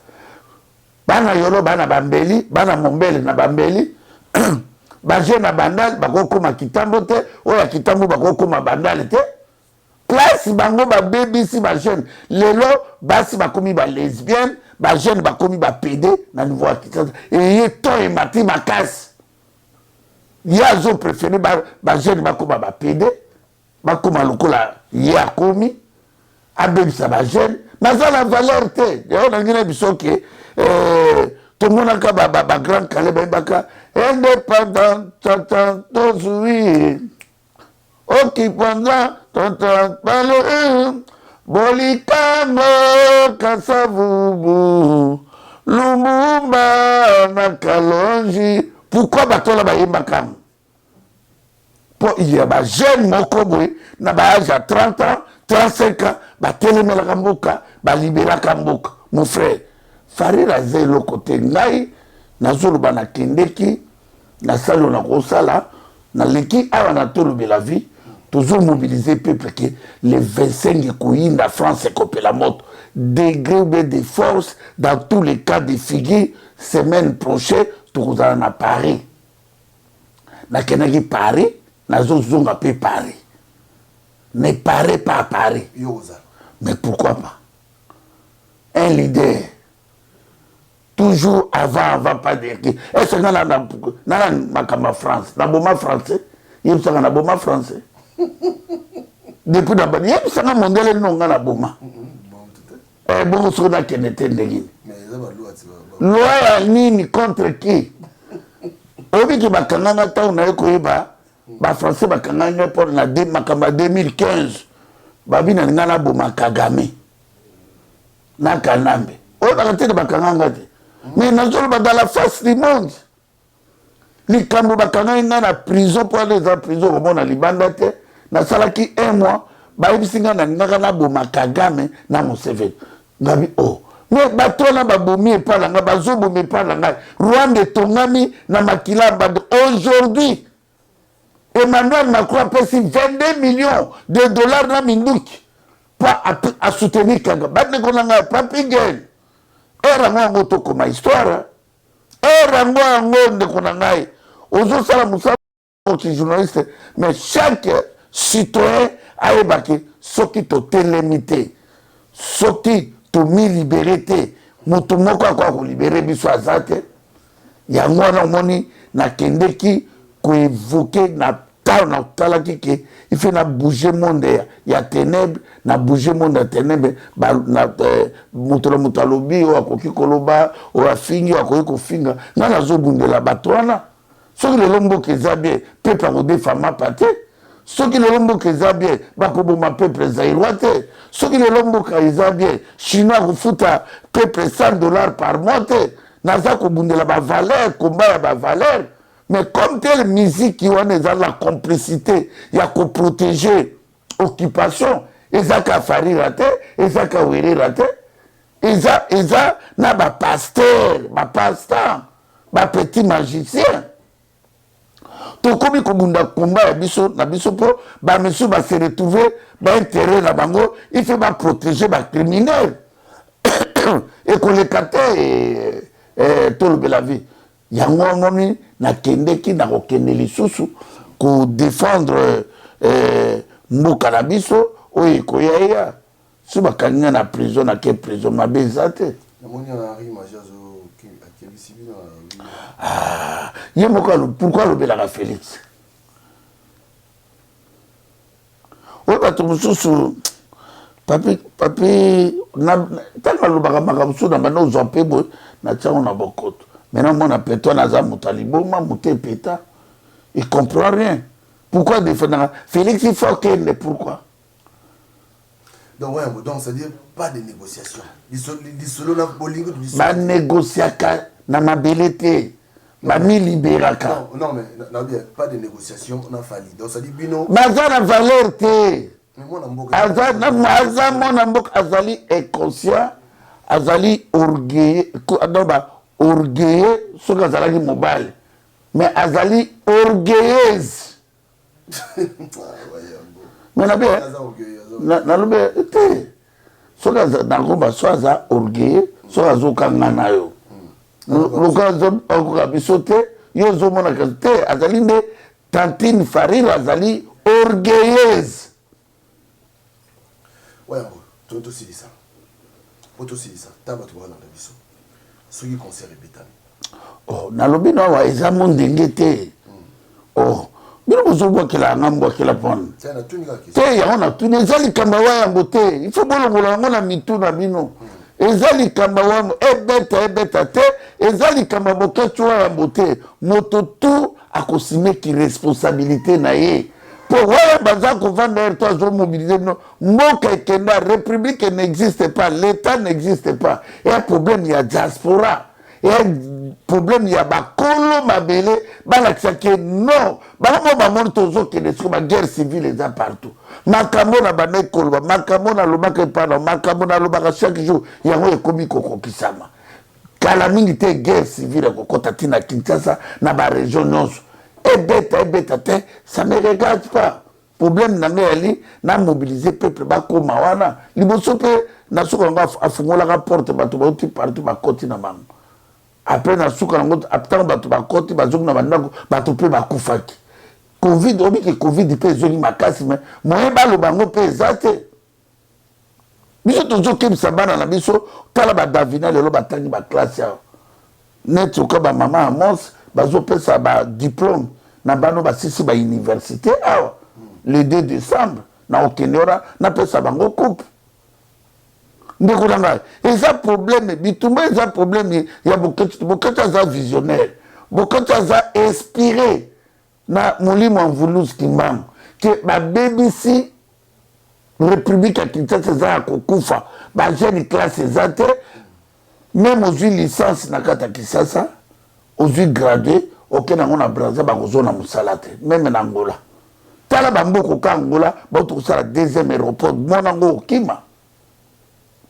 Bana Yolo bana bambeli, bana Mombele na bambeli, ba jeune na Bandal bakokoma Kitambo te, oyo ya Kitambo bakokoma Bandal te. Place bango babebisi ba jeune, lelo basi bakomi ba lesbienne, ba jeune bakomi ba pede na niveau ya Kinshasa. Eye ton emati makasi. Ye azo prefere ba, ba jeune bakoma ba pede. Bakoma lokola ye akomi abebisa ba jeune naza na valeur te yango nangi na biso ke eh, tomonaka ba, ba, ba grand kale bayebaka indépendant tatan tozwi okipanda tatan pale bolikango kasavubu lumumba na kalonji pourquoi bato wana bayembaka yango mpo il ya ba jeune moko boye na ba age ya 30 ans 35 ans batelemelaka mboka baliberaka mboka mon frère farira aza eloko te ngai nazoloba nakendeki nasali oyo nakosala naleki awa na tolobela vie tozomobilize peuple ke le 25 ekoyinda france ekopela moto degré ou bien de force dans tous les cas de figure semaine prochaine tokozala na paris Nakendaki Paris, nazozonga pe Paris. Mais Paris pas Paris. Mais pourquoi pas? Un leader toujours avant avant pas derrière. Est-ce que na na na makambo ya France, na boma français, yebisaka na boma français. Depuis na bani yebisaka mondele no nga na boma. Eh bongo soki nakende te ndenge nini? Loi ya nini contre qui? Oyebi ke bakanga nga ntango naye koyeba ba français bakanga nga mpo na makambo ya 2015 babi na nga naboma Kagame na Kanambe. Oyebaka te ke bakanga nga te. Mais nazoloba dans la face du monde. Likambo bakangaki ngai na prison mpo wana eza prison okomona libanda te nasalaki un mois bayebisi ngai nalingaka naboma Kagame na Museveni ngabi o oh. me bato wana babomi epai na ngai bazoboma epai na ngai Rwanda etongami na makila ya bando aujourd'hui Emmanuel Macron apesi 22 millions de dollars na minduki mpo asoutenir Kagame bandeko na ngai Papi Gen ere yango yango tokoma histoire Heure yango yango ndeko na ngai ozosala mosala ki journaliste mais chaque citoyen ayeba ke soki totelemi te soki tomilibere te moto moko akoka kolibere biso aza te yango wana omoni nakendeki koevoke na ntango natalaki ke ife na bouge monde ya, ya ténèbre na bouge monde ya ténèbre eh, moto na moto alobi oyo akoki koloba oyo afingi oyo akoki kofinga ngai nazobundela bato wana soki lelo mboka eza bien peuple akodefa mapa te soki lelo mboka eza bien bakoboma peuple zaïrois te soki lelo mboka eza bien chinois akofuta peuple 100 dollars par mois te naza kobundela bavaleur komba ya bavaleur Mais comme tel miziki wana eza la complicité ya ko protéger occupation eza ka farira te eza ka werera te eza eza na ba pasteur ba pasteur ba petit magicien. Tokomi kobunda combat ya biso na biso mpo ba misusu ba se retrouver ba interet na bango, il faut ba proteger ba criminels. Ekoleka te eh, eh, tolobela vie. Yango omoni nakendeki nakokende lisusu ko defendre eh, mboka na biso oyo ekoya eya. Soki bakangi nga na prison nake prison mabe eza te. Ah, ye moko pourquoi alobelaka Felix? Oyo bato mosusu papi papi ntango alobaka makambo mosusu na banda ozwa mpe boye natyango na bokoto. Maintenant mwana peto wana aza moto ya liboma, moto epeta, il comprend rien. Pourquoi defendaka Felix? Il faut akende pourquoi? Donc, ouais, donc, c'est-à-dire pas de négociation. Lisolo na bolingo ba négociaka na mabele te, bamiliberaka. Non, non, mais na bien, pas de négociation na Fally. Donc, c'est-à-dire bino baza na valeur te. Aza aza mwana mboka azali inconscient, azali orgueilleux, donc ba orgueilleux soki azalaki mobali, mais azali orgueilleuse. Mais nabe nalobi te soki nakoba so aza orgueilleux, soki azokanga na yo lokola azokoka biso te, yo ozomonaka te azali nde tantine Farire azali orgueilleuse. Oyango tosilisa po tosilisa ta bato balanda biso soki concert ebetami. Oh, nalobi no awa eza mo ndenge te. Oh, bino bozobwakela yanga mbwakela mpona te yango natuni eza likambo wa yango te. Il faut bolongola yango na mitu na bino. Eza likambo wa ebeta ebeta te, eza likambo ya bokeci wa yambo te. Moto tu akosimeki responsabilité na ye mpo wana baza kovanda ere to azomobilize bino. Mboka ekenda, république n'existe pas, l'état n'existe pas. Eya problème ya diaspora, eya problème ya bakolo mabele balakisaki non. Bango mo bamoni tozokende siko baguerre civile eza partout. Makambo na banda ekoloba, makambo nalobaka epana, makambo nalobaka chaque jour, yango ekomi kokokisama. Kala mingi te guerre civile ekokɔta ntina Kinshasa na baregion nyonso. Ebeta ebeta te, ça me regarde pas. Problème na ngai yali na mobiliser peuple bakoma wana liboso mpe na suka yango afungolaka porte, bato bauti partout bakoti na bango. Après na suka yango ntango bato bakoti bazongi na bandako, bato mpe bakufaki. Covid obiki, covid mpe ezongi makasi, me moye baloba yango mpe eza te. Biso tozokebisa bana na biso. Tala badavina lelo batangi baklasse awa neti oka bamama Amos bazopesa badiplome na bano basisi bauniversité awa le 2 décembre na okende wana napesa bango coupe. Ndeko na ngai, eza problème bitumba, eza problème ya Boketshu. Boketshu aza visionnaire, Boketshu aza inspiré na molimo ya Mvuluzi Kimbangu ke babebisi république ya Kinshasa eza ya kokufa. Bajeune classe eza te, meme ozwi licence na kati ya Kinshasa, ozwi gradué, okende yango na Braza, bakozona mosala te. Meme na Angola, tala bamboka ka Angola bauti kosala deuxième aéroport, mona yango okima.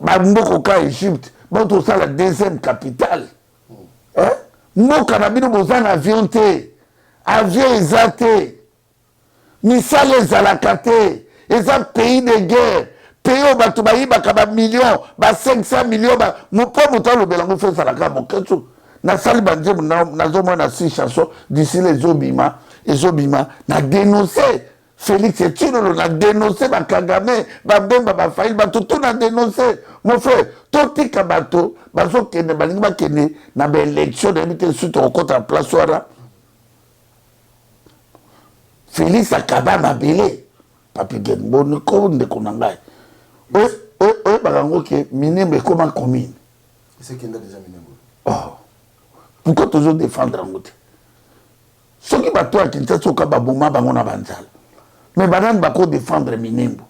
Bamboka ka Égypte bauti kosala deuxième capitale. Mboka na bino boza na avion te, avion eza te, misala ezalaka te, eza pays de guerre, pays oyo bato bayibaka bamillion, ba 500 million. Mpo moto alobela yango fo ezalaka Boketshu. Nasali banzembo, nazomona si chanson d'ici là ezobima, ezobima na dénoncer Félix Tshilolo, na dénoncer bakagame, babemba, bafaili, bato to na dénoncer. Mon frère, totika bato bazokende, balingi bakende na baélection, nayebi te soki tokokɔta na place wana. Félix akaba mabele. Papi Gen, boni ko ndeko na ngai, oyebaka yango ke Minembwe ekoma commune. Oh, pourquoi tozodéfendre yango te? Soki bato ya Kinshasa oka baboma bango na banzala, mais banani bakodéfendre Minembwe?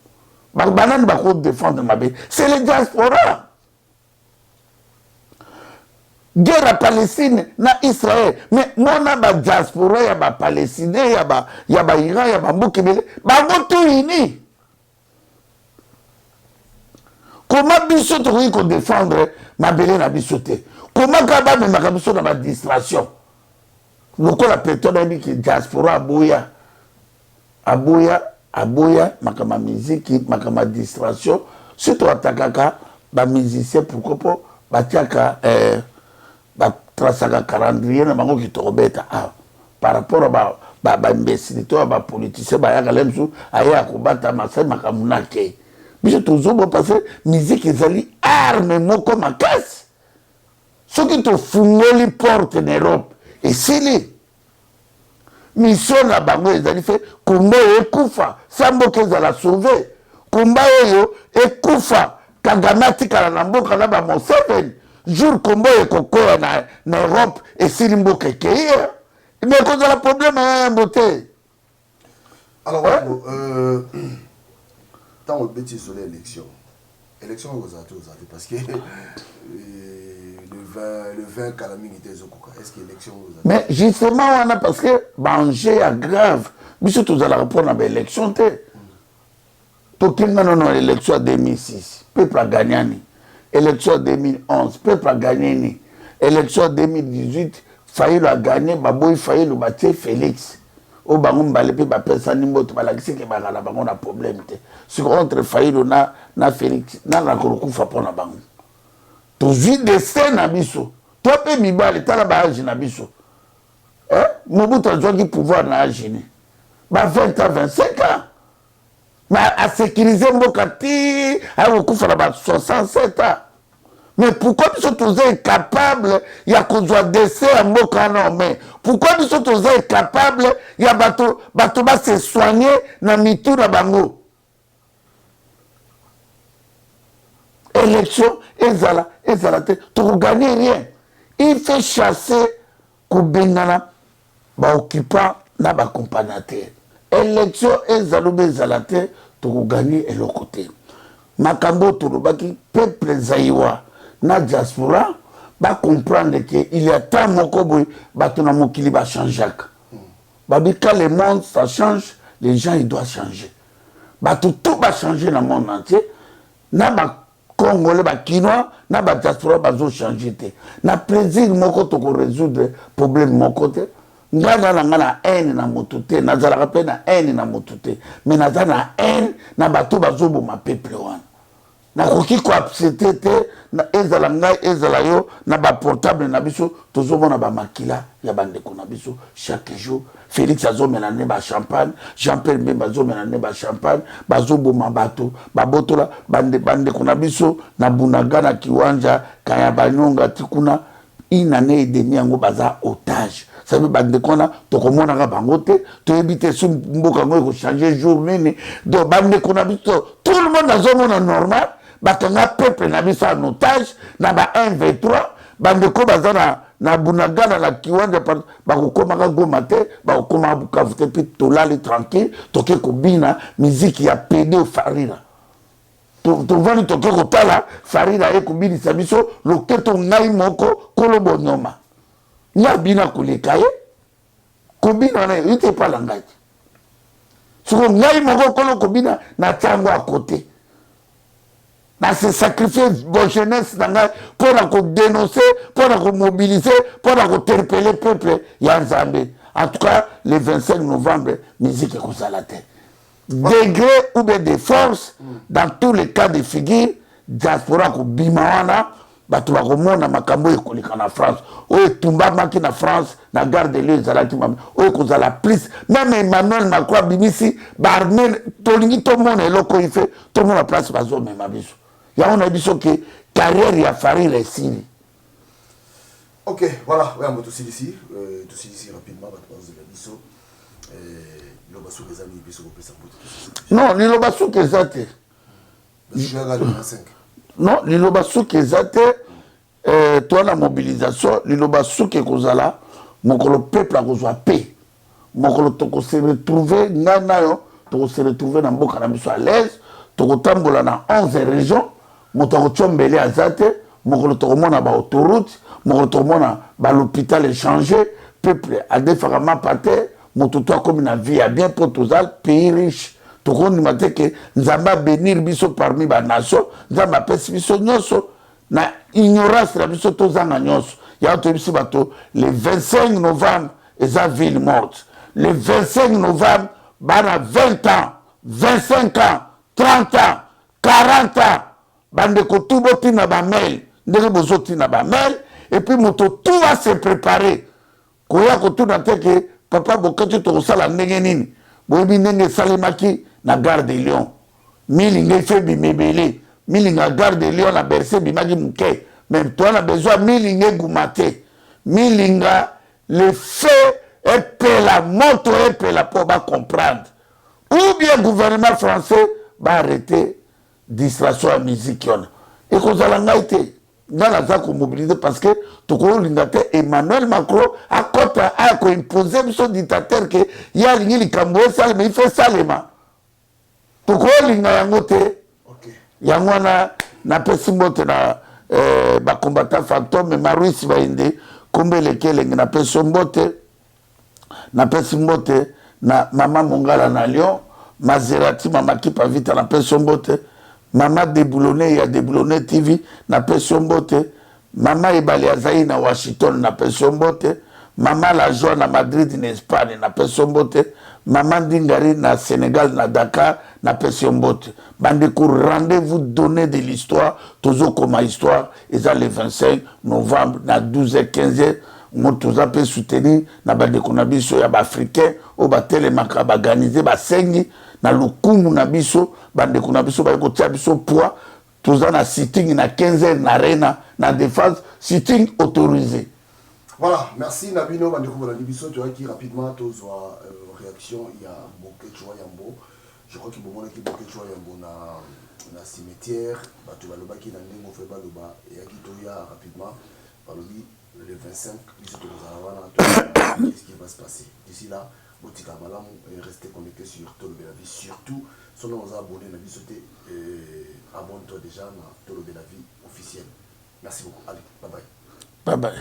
Banani bakodéfendre mabe? C'est le diaspora. Guerre ya Palestine na Israël, mais mona badiaspora ya bapalestinien, ya bairan, ya bamboka ebele, bango tout uni. Koma biso tokoki kodéfendre mabele na biso te? Koma kaka bamemaka biso na badistraction. Lokola peto nayebi ke diaspora aboya aboya aboya makambo ya miziki, makambo ya distraction. Surtout atakaka ba musiciens pourquoi? Po batiaka eh, ba tracaka calendrier na bango ke tokobeta awa par rapport ba ba ba imbécilité ya ba politiciens bayaka le mosusu aye akobatama asali makambo na akei. Biso tozobo parce que musique ezali arme moko makasi. Soki tofungoli porte na Europe esili. Mission na bango ezali fe combat oyo ekufa sa mboka ezala sauve. Combat oyo ekufa Kagame atikala na mboka na ba Museveni. Jour combat oyo ekokwea na, na Europe esili mboka ekei. Mais ekozala problème ya yambo te. Alors, ouais? euh, ntango obeti lisolo ya élection, élection ekozala te, ozala te parce que euh, le 20, le 20 kala mingi te ezokoka. Est ce que élection ekozala? Mais justement wana parce que baenjeu ya grave, biso tozalaka mpona baélection te. Tokenga nono élection ya 2006, peuple agagnani. Élection ya 2011, peuple agagneni. Élection ya 2018, Fayulu agagné, baboyi Fayulu, batie Félix. Oyo bango mibale mpe bapesani mbote, balakisi ke bazala bango na problème te. Siko entre Fayulu na, na Félix, nani akolokufa mpo na bango? Tozwi destin na biso to mpe mibale, tala ba age na biso. Eh? Mobutu azwaki pouvoir na age ni ba 20 ans, 25 ans, mais asécurise mboka ti akokufa na ba 67 ans. Mais pourquoi biso toza incapable ya kozwa dessin ya mboka wana? Mais pourquoi biso toza incapable ya bato bato base soigner na mitu na bango? Élection ezala ezala te, tokoganye rien. Il fait chasser, kobengana baoccupant na baaccompagnateur. Élection ezala obe ezala te, tokoganye eloko te. Makambo oyo tolobaki, peuple zaiwa na diaspora bacomprendre ke il y a temps moko boye bato na mokili bachangeaka. Babi quand le monde ça change, les gens ils doivent changer. Bato tout bachange na monde entier, na bacongolais, bakinois na badiaspora bazochange te. Na plaisir moko tokorésoudre problème moko te. Ngai na na ngai na haine na motu te, nazalaka mpe na haine na motu te, mais naza na haine na bato bazoboma peuple wana. Nakoki koaccepte te, ezala ngai ezala yo, na baportable na biso tozomona bamakila ya bandeko na biso chaque jour. Félix azomela nde bachampagne, Jean Pierre Mbemba azomela nde bachampagne, bazoboma bato, babotola bandeko na biso na Bunaga, na Kiwanja, Kaya Banyonga ti kuna une année et demi yango baza otage. Sabi bandeko wana tokomonaka bango te, toyebi te so mboka yango ekochange jour nini. Donc bandeko na biso, tout le monde azomona normal bakanga peuple na biso en otage na ba 1 23. Bandeko baza na, na Bunagana, na Kiwanja, bakokomaka Goma te, bakokomaka Bukavu te, mpe tolali tranquille, toke kobina miziki ya pede Farira. Tovandi toke kotala Farira aye kobinisa biso loketo. Ngai moko kolo bonyoma nga bina koleka ye kobina wana ete epala ngai te. Siko ngai moko kolo kobina na ntango ya kote na se sacrifier bo jeunesse na ngai mpo na kodénoncer, mpo na komobiliser, mpo na koterpeller peuple ya Nzambe. En tout cas le 25 novembre musique ekozala te, degré ou bien de force. Dans tous les cas de figure, diaspora kobima wana, bato bakomona makambo oyo ekoleka na France, oyo etumbamaki na France na gare de Lyon ezalaki mame oyo ekozala plus. Même Emmanuel Macron abimisi baarmée, tolingi tomona eloko oyo ife tomona place bazomema biso. Yango na biso ke carrière ya Farire esili. Ok, voilà, oyambo tosilisi, tosilisi rapidement. Bato bazozela biso. Liloba suki eza nini? Biso kopesa mbote. Non, liloba suki eza te. Non, liloba suki eza te. Toa na mobilisation. Liloba suki ekozala mokolo peuple akozwa pe mokolo tokose retrouver, ngai na yo tokose retrouver na mboka na biso à l'aise, tokotambola na 11 région, moto akotia mbele aza te. Mokolo tokomona baautoroute, mokolo tokomona balhôpital échange, peuple adefaka mapa te, moto to akomi na vie ya bien, mpo toza pays riche. Tokondima te ke Nzambe abénir biso parmi banation, Nzambe apesi biso nyonso, na ignorance na biso tozanga nyonso. Yango toyebisi bato le 25 novembre. eza ville morte. Le 25 novembre, bana 20 ans, 25 ans, 30 ans, 40 ans, bandeko tout botinda ba mail ndenge bozotinda ba mail et puis moto tout a se préparer koya kotuna te ke papa Boketshu tokosala ndenge nini. Boyebi ndenge esalemaki na gare de Lyon, milinga efe ebima ebele, milinga gare de Lyon na Bercy ebimaki moke, mais toza na besoin milinga eguma te, milinga le feu epela, moto epela po ba comprendre ou bien gouvernement français ba arrêter distraction ya musique wana. Ekozala ngai te, ngai naza komobilize parce que tokolinga te Emmanuel Macron akota aya koimpose biso dictateur ke ye alingi likambo esalema, ife esalema, tokolinga yango te. Yango wana napesi mbote na bacombattant fantôme Maruisi Bainde kombo eleki elenge, napesi yo mbote. Napesi mbote na mama Mongala na Lyon, Maserati mama Kipa Vita, napesi yo mbote. Mama Deboulonné ya Deboulonné TV, napesi yo mbote. Mama Ebale azali na Washington, napesi yo mbote. Mama La Joie na Madrid na Espagne, napesi yo mbote. Mama Ndingari na Sénégal na Dakar, napesi yo mbote. Bandeko, rendez-vous donné de l'histoire, tozokoma histoire, eza le 25 novembre na 12h 15h. Ngo toza mpe soutenir na bandeko na biso ya baafricain oyo batelemaka, baorganize, basengi na lokumu na biso, bandeko na biso baye kotia biso poids. Toza na sitting na 15h na arena na défense, sitting autorisé. Voilà, merci Nabino bandeko bolandi biso, toyaki rapidement tozwa réaction ya Boketshu wa Yambo. Je crois que bomonaki Boketshu wa Yambo na cimetière, bato balobaki na ndenge ofe baloba, eyaki toya rapidement balobi le 25 biso tokozala wana, qu'est-ce qui va se passer d'ici là. Botika malamu et restez connectés sur Tolobela Vie, surtout soki oza abonné na biso te, abonne-toi déjà na Tolobela Vie officielle. Merci beaucoup, allez, bye bye. Bye bye.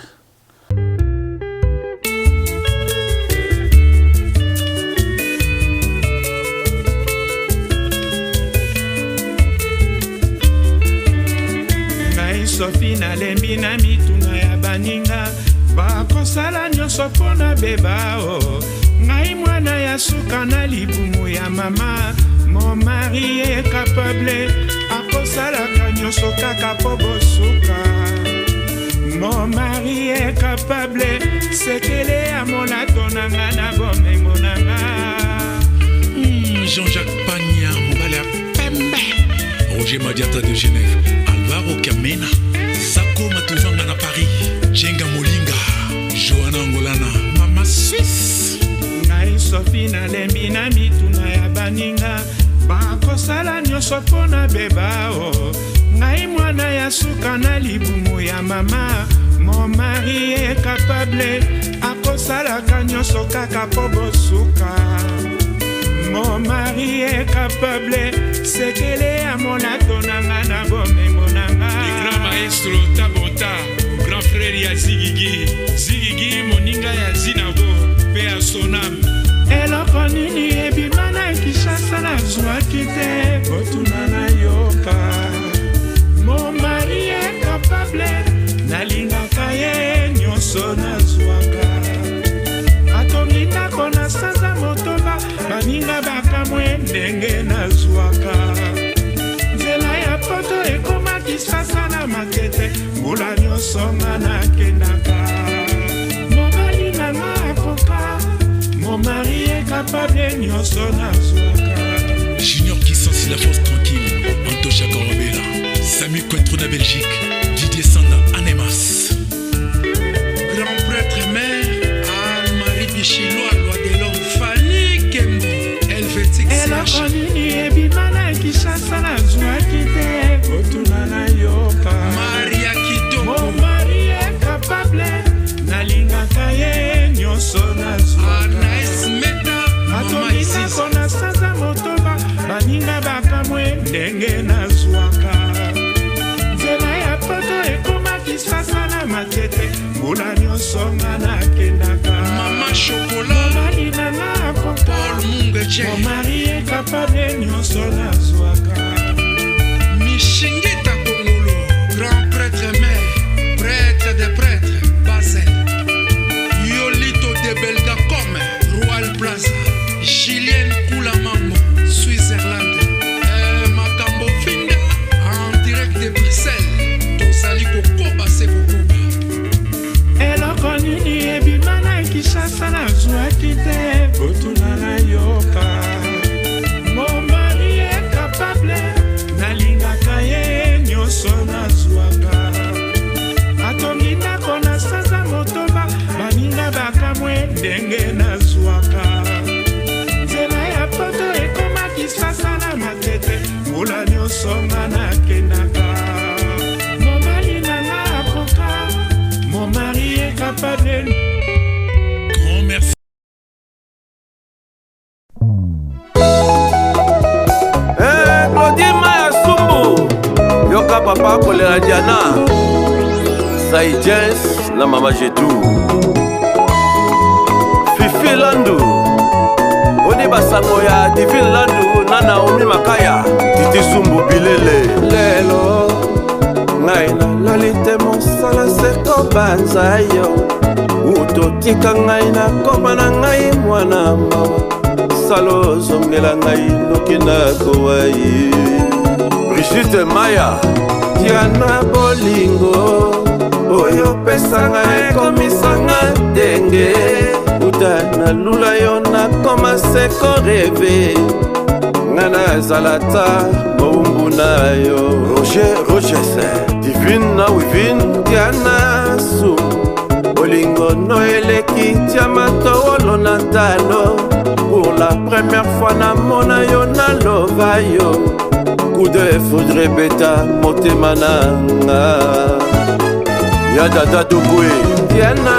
Ngai Sofi nalembi na mituna ya baninga, bakosala nyonso mpo na beba o. Ngai mwana ya suka na libumu ya mama, mon mari est capable, akosalaka nyonso kaka mpo bosuka. Mon mari est capable, sekele ya molato na nga na bomengo na nga. Jean-Jacques Pagna, mobali ya pembe, Roger Madiata de Genève, Alvaro Kamena, Sako Matuvanga na Paris, Djenga Molinga, Johanna Angolana, Mama Suisse. Ngai Sofi nalembi na mituna ya baninga, bakosala nyonso mpo na beba o. Ngai mwana ya suka na libumu ya mama, mon mari est capable, akosalaka nyonso kaka mpo bosuka. Mon mari est capable, sekele ya molato na nga na bomengo na nga. Le grand maestro Tabota, grand frère ya Zigigi, Zigigi moninga ya Zinago, pe ya Sonam. Eloko nini ebima na Kinshasa nazwaki te, kotuna nayoka. Mon mari est capable, nalingaka ye nyonso nazwaka. Atongi ndako na sanza motoba, baninga bakamwe ndenge nazwaka. Nzela ya poto ekomaki sasa na makete, mbula nyonso nga nakendaka. Mobali na nga akoka, mon mari est capable nyonso nazwaka. Junior Kissansi, la force tranquille, Antosha Korobela, Samu Cointreau na Belgique, Didier Sanda Anemas. Grand prêtre mère, Anne-Marie Bichilwa, loi de l'homme, Fanny Kembo, Helvétique CH. Eloko nini ebima na Kinshasa nazwaki te, kotuna nayoka. Maria Kitoko. Mon mari est capable, nalingaka ye nyonso nazwaka. Anaïs Meta, Mama Atongi Isis. ndako na sanza motoba, baninga bakamwe ndenge nazwaka. Nzela ya poto ekomaki sasa na matete, mbula nyonso nga nakendaka. Mama Chocolat, mobali na nga akoka, Paul Mungeche. Mon mari est capable nyonso nazwaka. Mishingita Kongolo, grand prêtre mère, prêtre des prêtres, Basel. Yolito de Belga. Grand merci. Eh, Claudie Maya Sumbu yoka papa kolela Diana Sai Jens na mama Jetou Fifi Landu boni basango ya Divine Landu na Naomi Makaya Titi Sumbu Bilele lelo ngai nalali te mosala se kobanza yo utotika ngai nakoma na ngai mwana mawa sala ozongela ngai noki nakowa ye Brigitte Maya Diana bolingo oyo opesa ngai ekomisa nga ndenge uta nalula yo nakoma se koreve nga nazala ta mowumbu na yo roger roges divine na wivine diana su bolingo no eleki tia matowolo na talo pour la première fois namona yo nalova yo coup de foudre ebeta motema na nga ya dada dokwe diana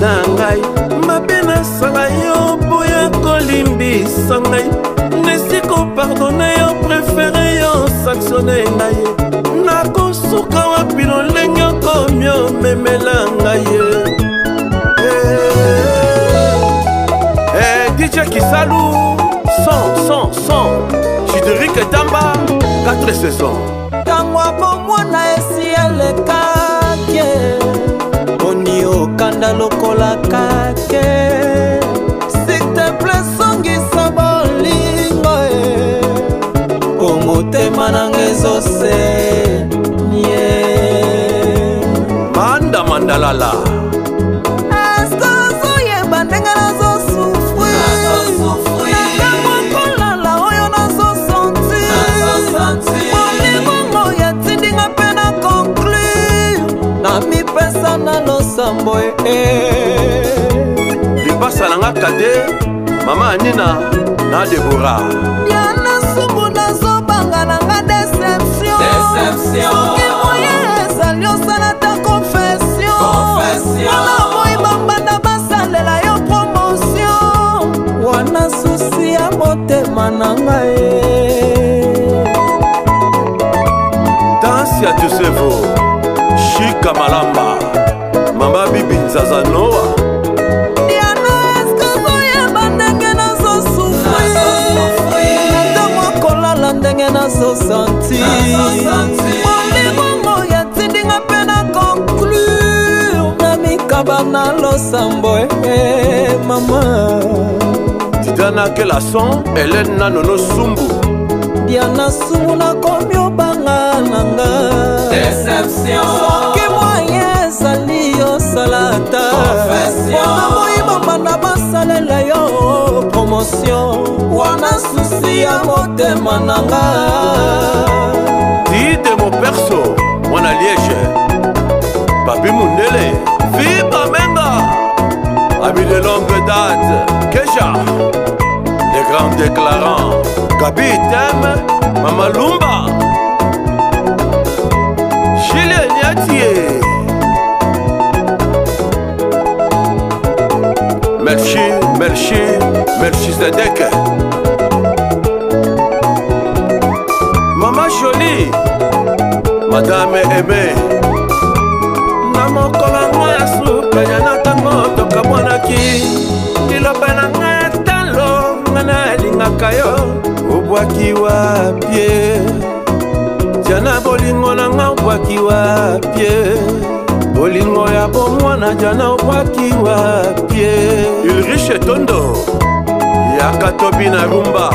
na ngai mabe nasala yo boya kolimbisa ngai nesi kopardone yo prefere yo sanctionne ngai nakosuka wapi lolenge okomi omemela ngai eh, dj kisalu son son son Chideric Tamba 4 saisons ntango ya bomwana esi elekaki boni okanda lokola kake siteple songisa bolingo e po motema nanga ezose nye manda mandalala eske ozoyeba ndenge nazosufri natango kolala oyo nazosanti bolingo oyo etindinga mpe na conclure namipesa na losambo e lipasa na nga kade mama anina na debora diana sumbu nazobanga na nga deception soki moye ezali osala ta confession wana moi bambanda basalela yo promotion wana susi ya motema na ngai danse ya tusevo shika malamba mama bibi nzaza noa diana eske ozoyeba ndenge nazosufri na ntango kolala ndenge nazosanti bolingo oyo etindinga mpe na conclure na mikaba na losambo e mama titana kelason helene na nono sumbu diana sumu nakomi obanga na nga soki moye ezali osala ata mpona moyibamba basalela yo promotion wana susi ya motema na nga tide moperso mwana liege papi mundele fiba menga ami de longue date kesha les grands déclarants gabi tem mama lumba julien niatie melchi melchi melchizedek mama jolie madame aime na mokolo yango ya suka ya na ntango tokabwanaki liloba na ngai ya talo nga nalingaka yo obwaki wapie jana bolingo na nga obwaki wapie bolingo ya bomwana jana obwaki wapie ulrich etondo yaka tobi na rumba.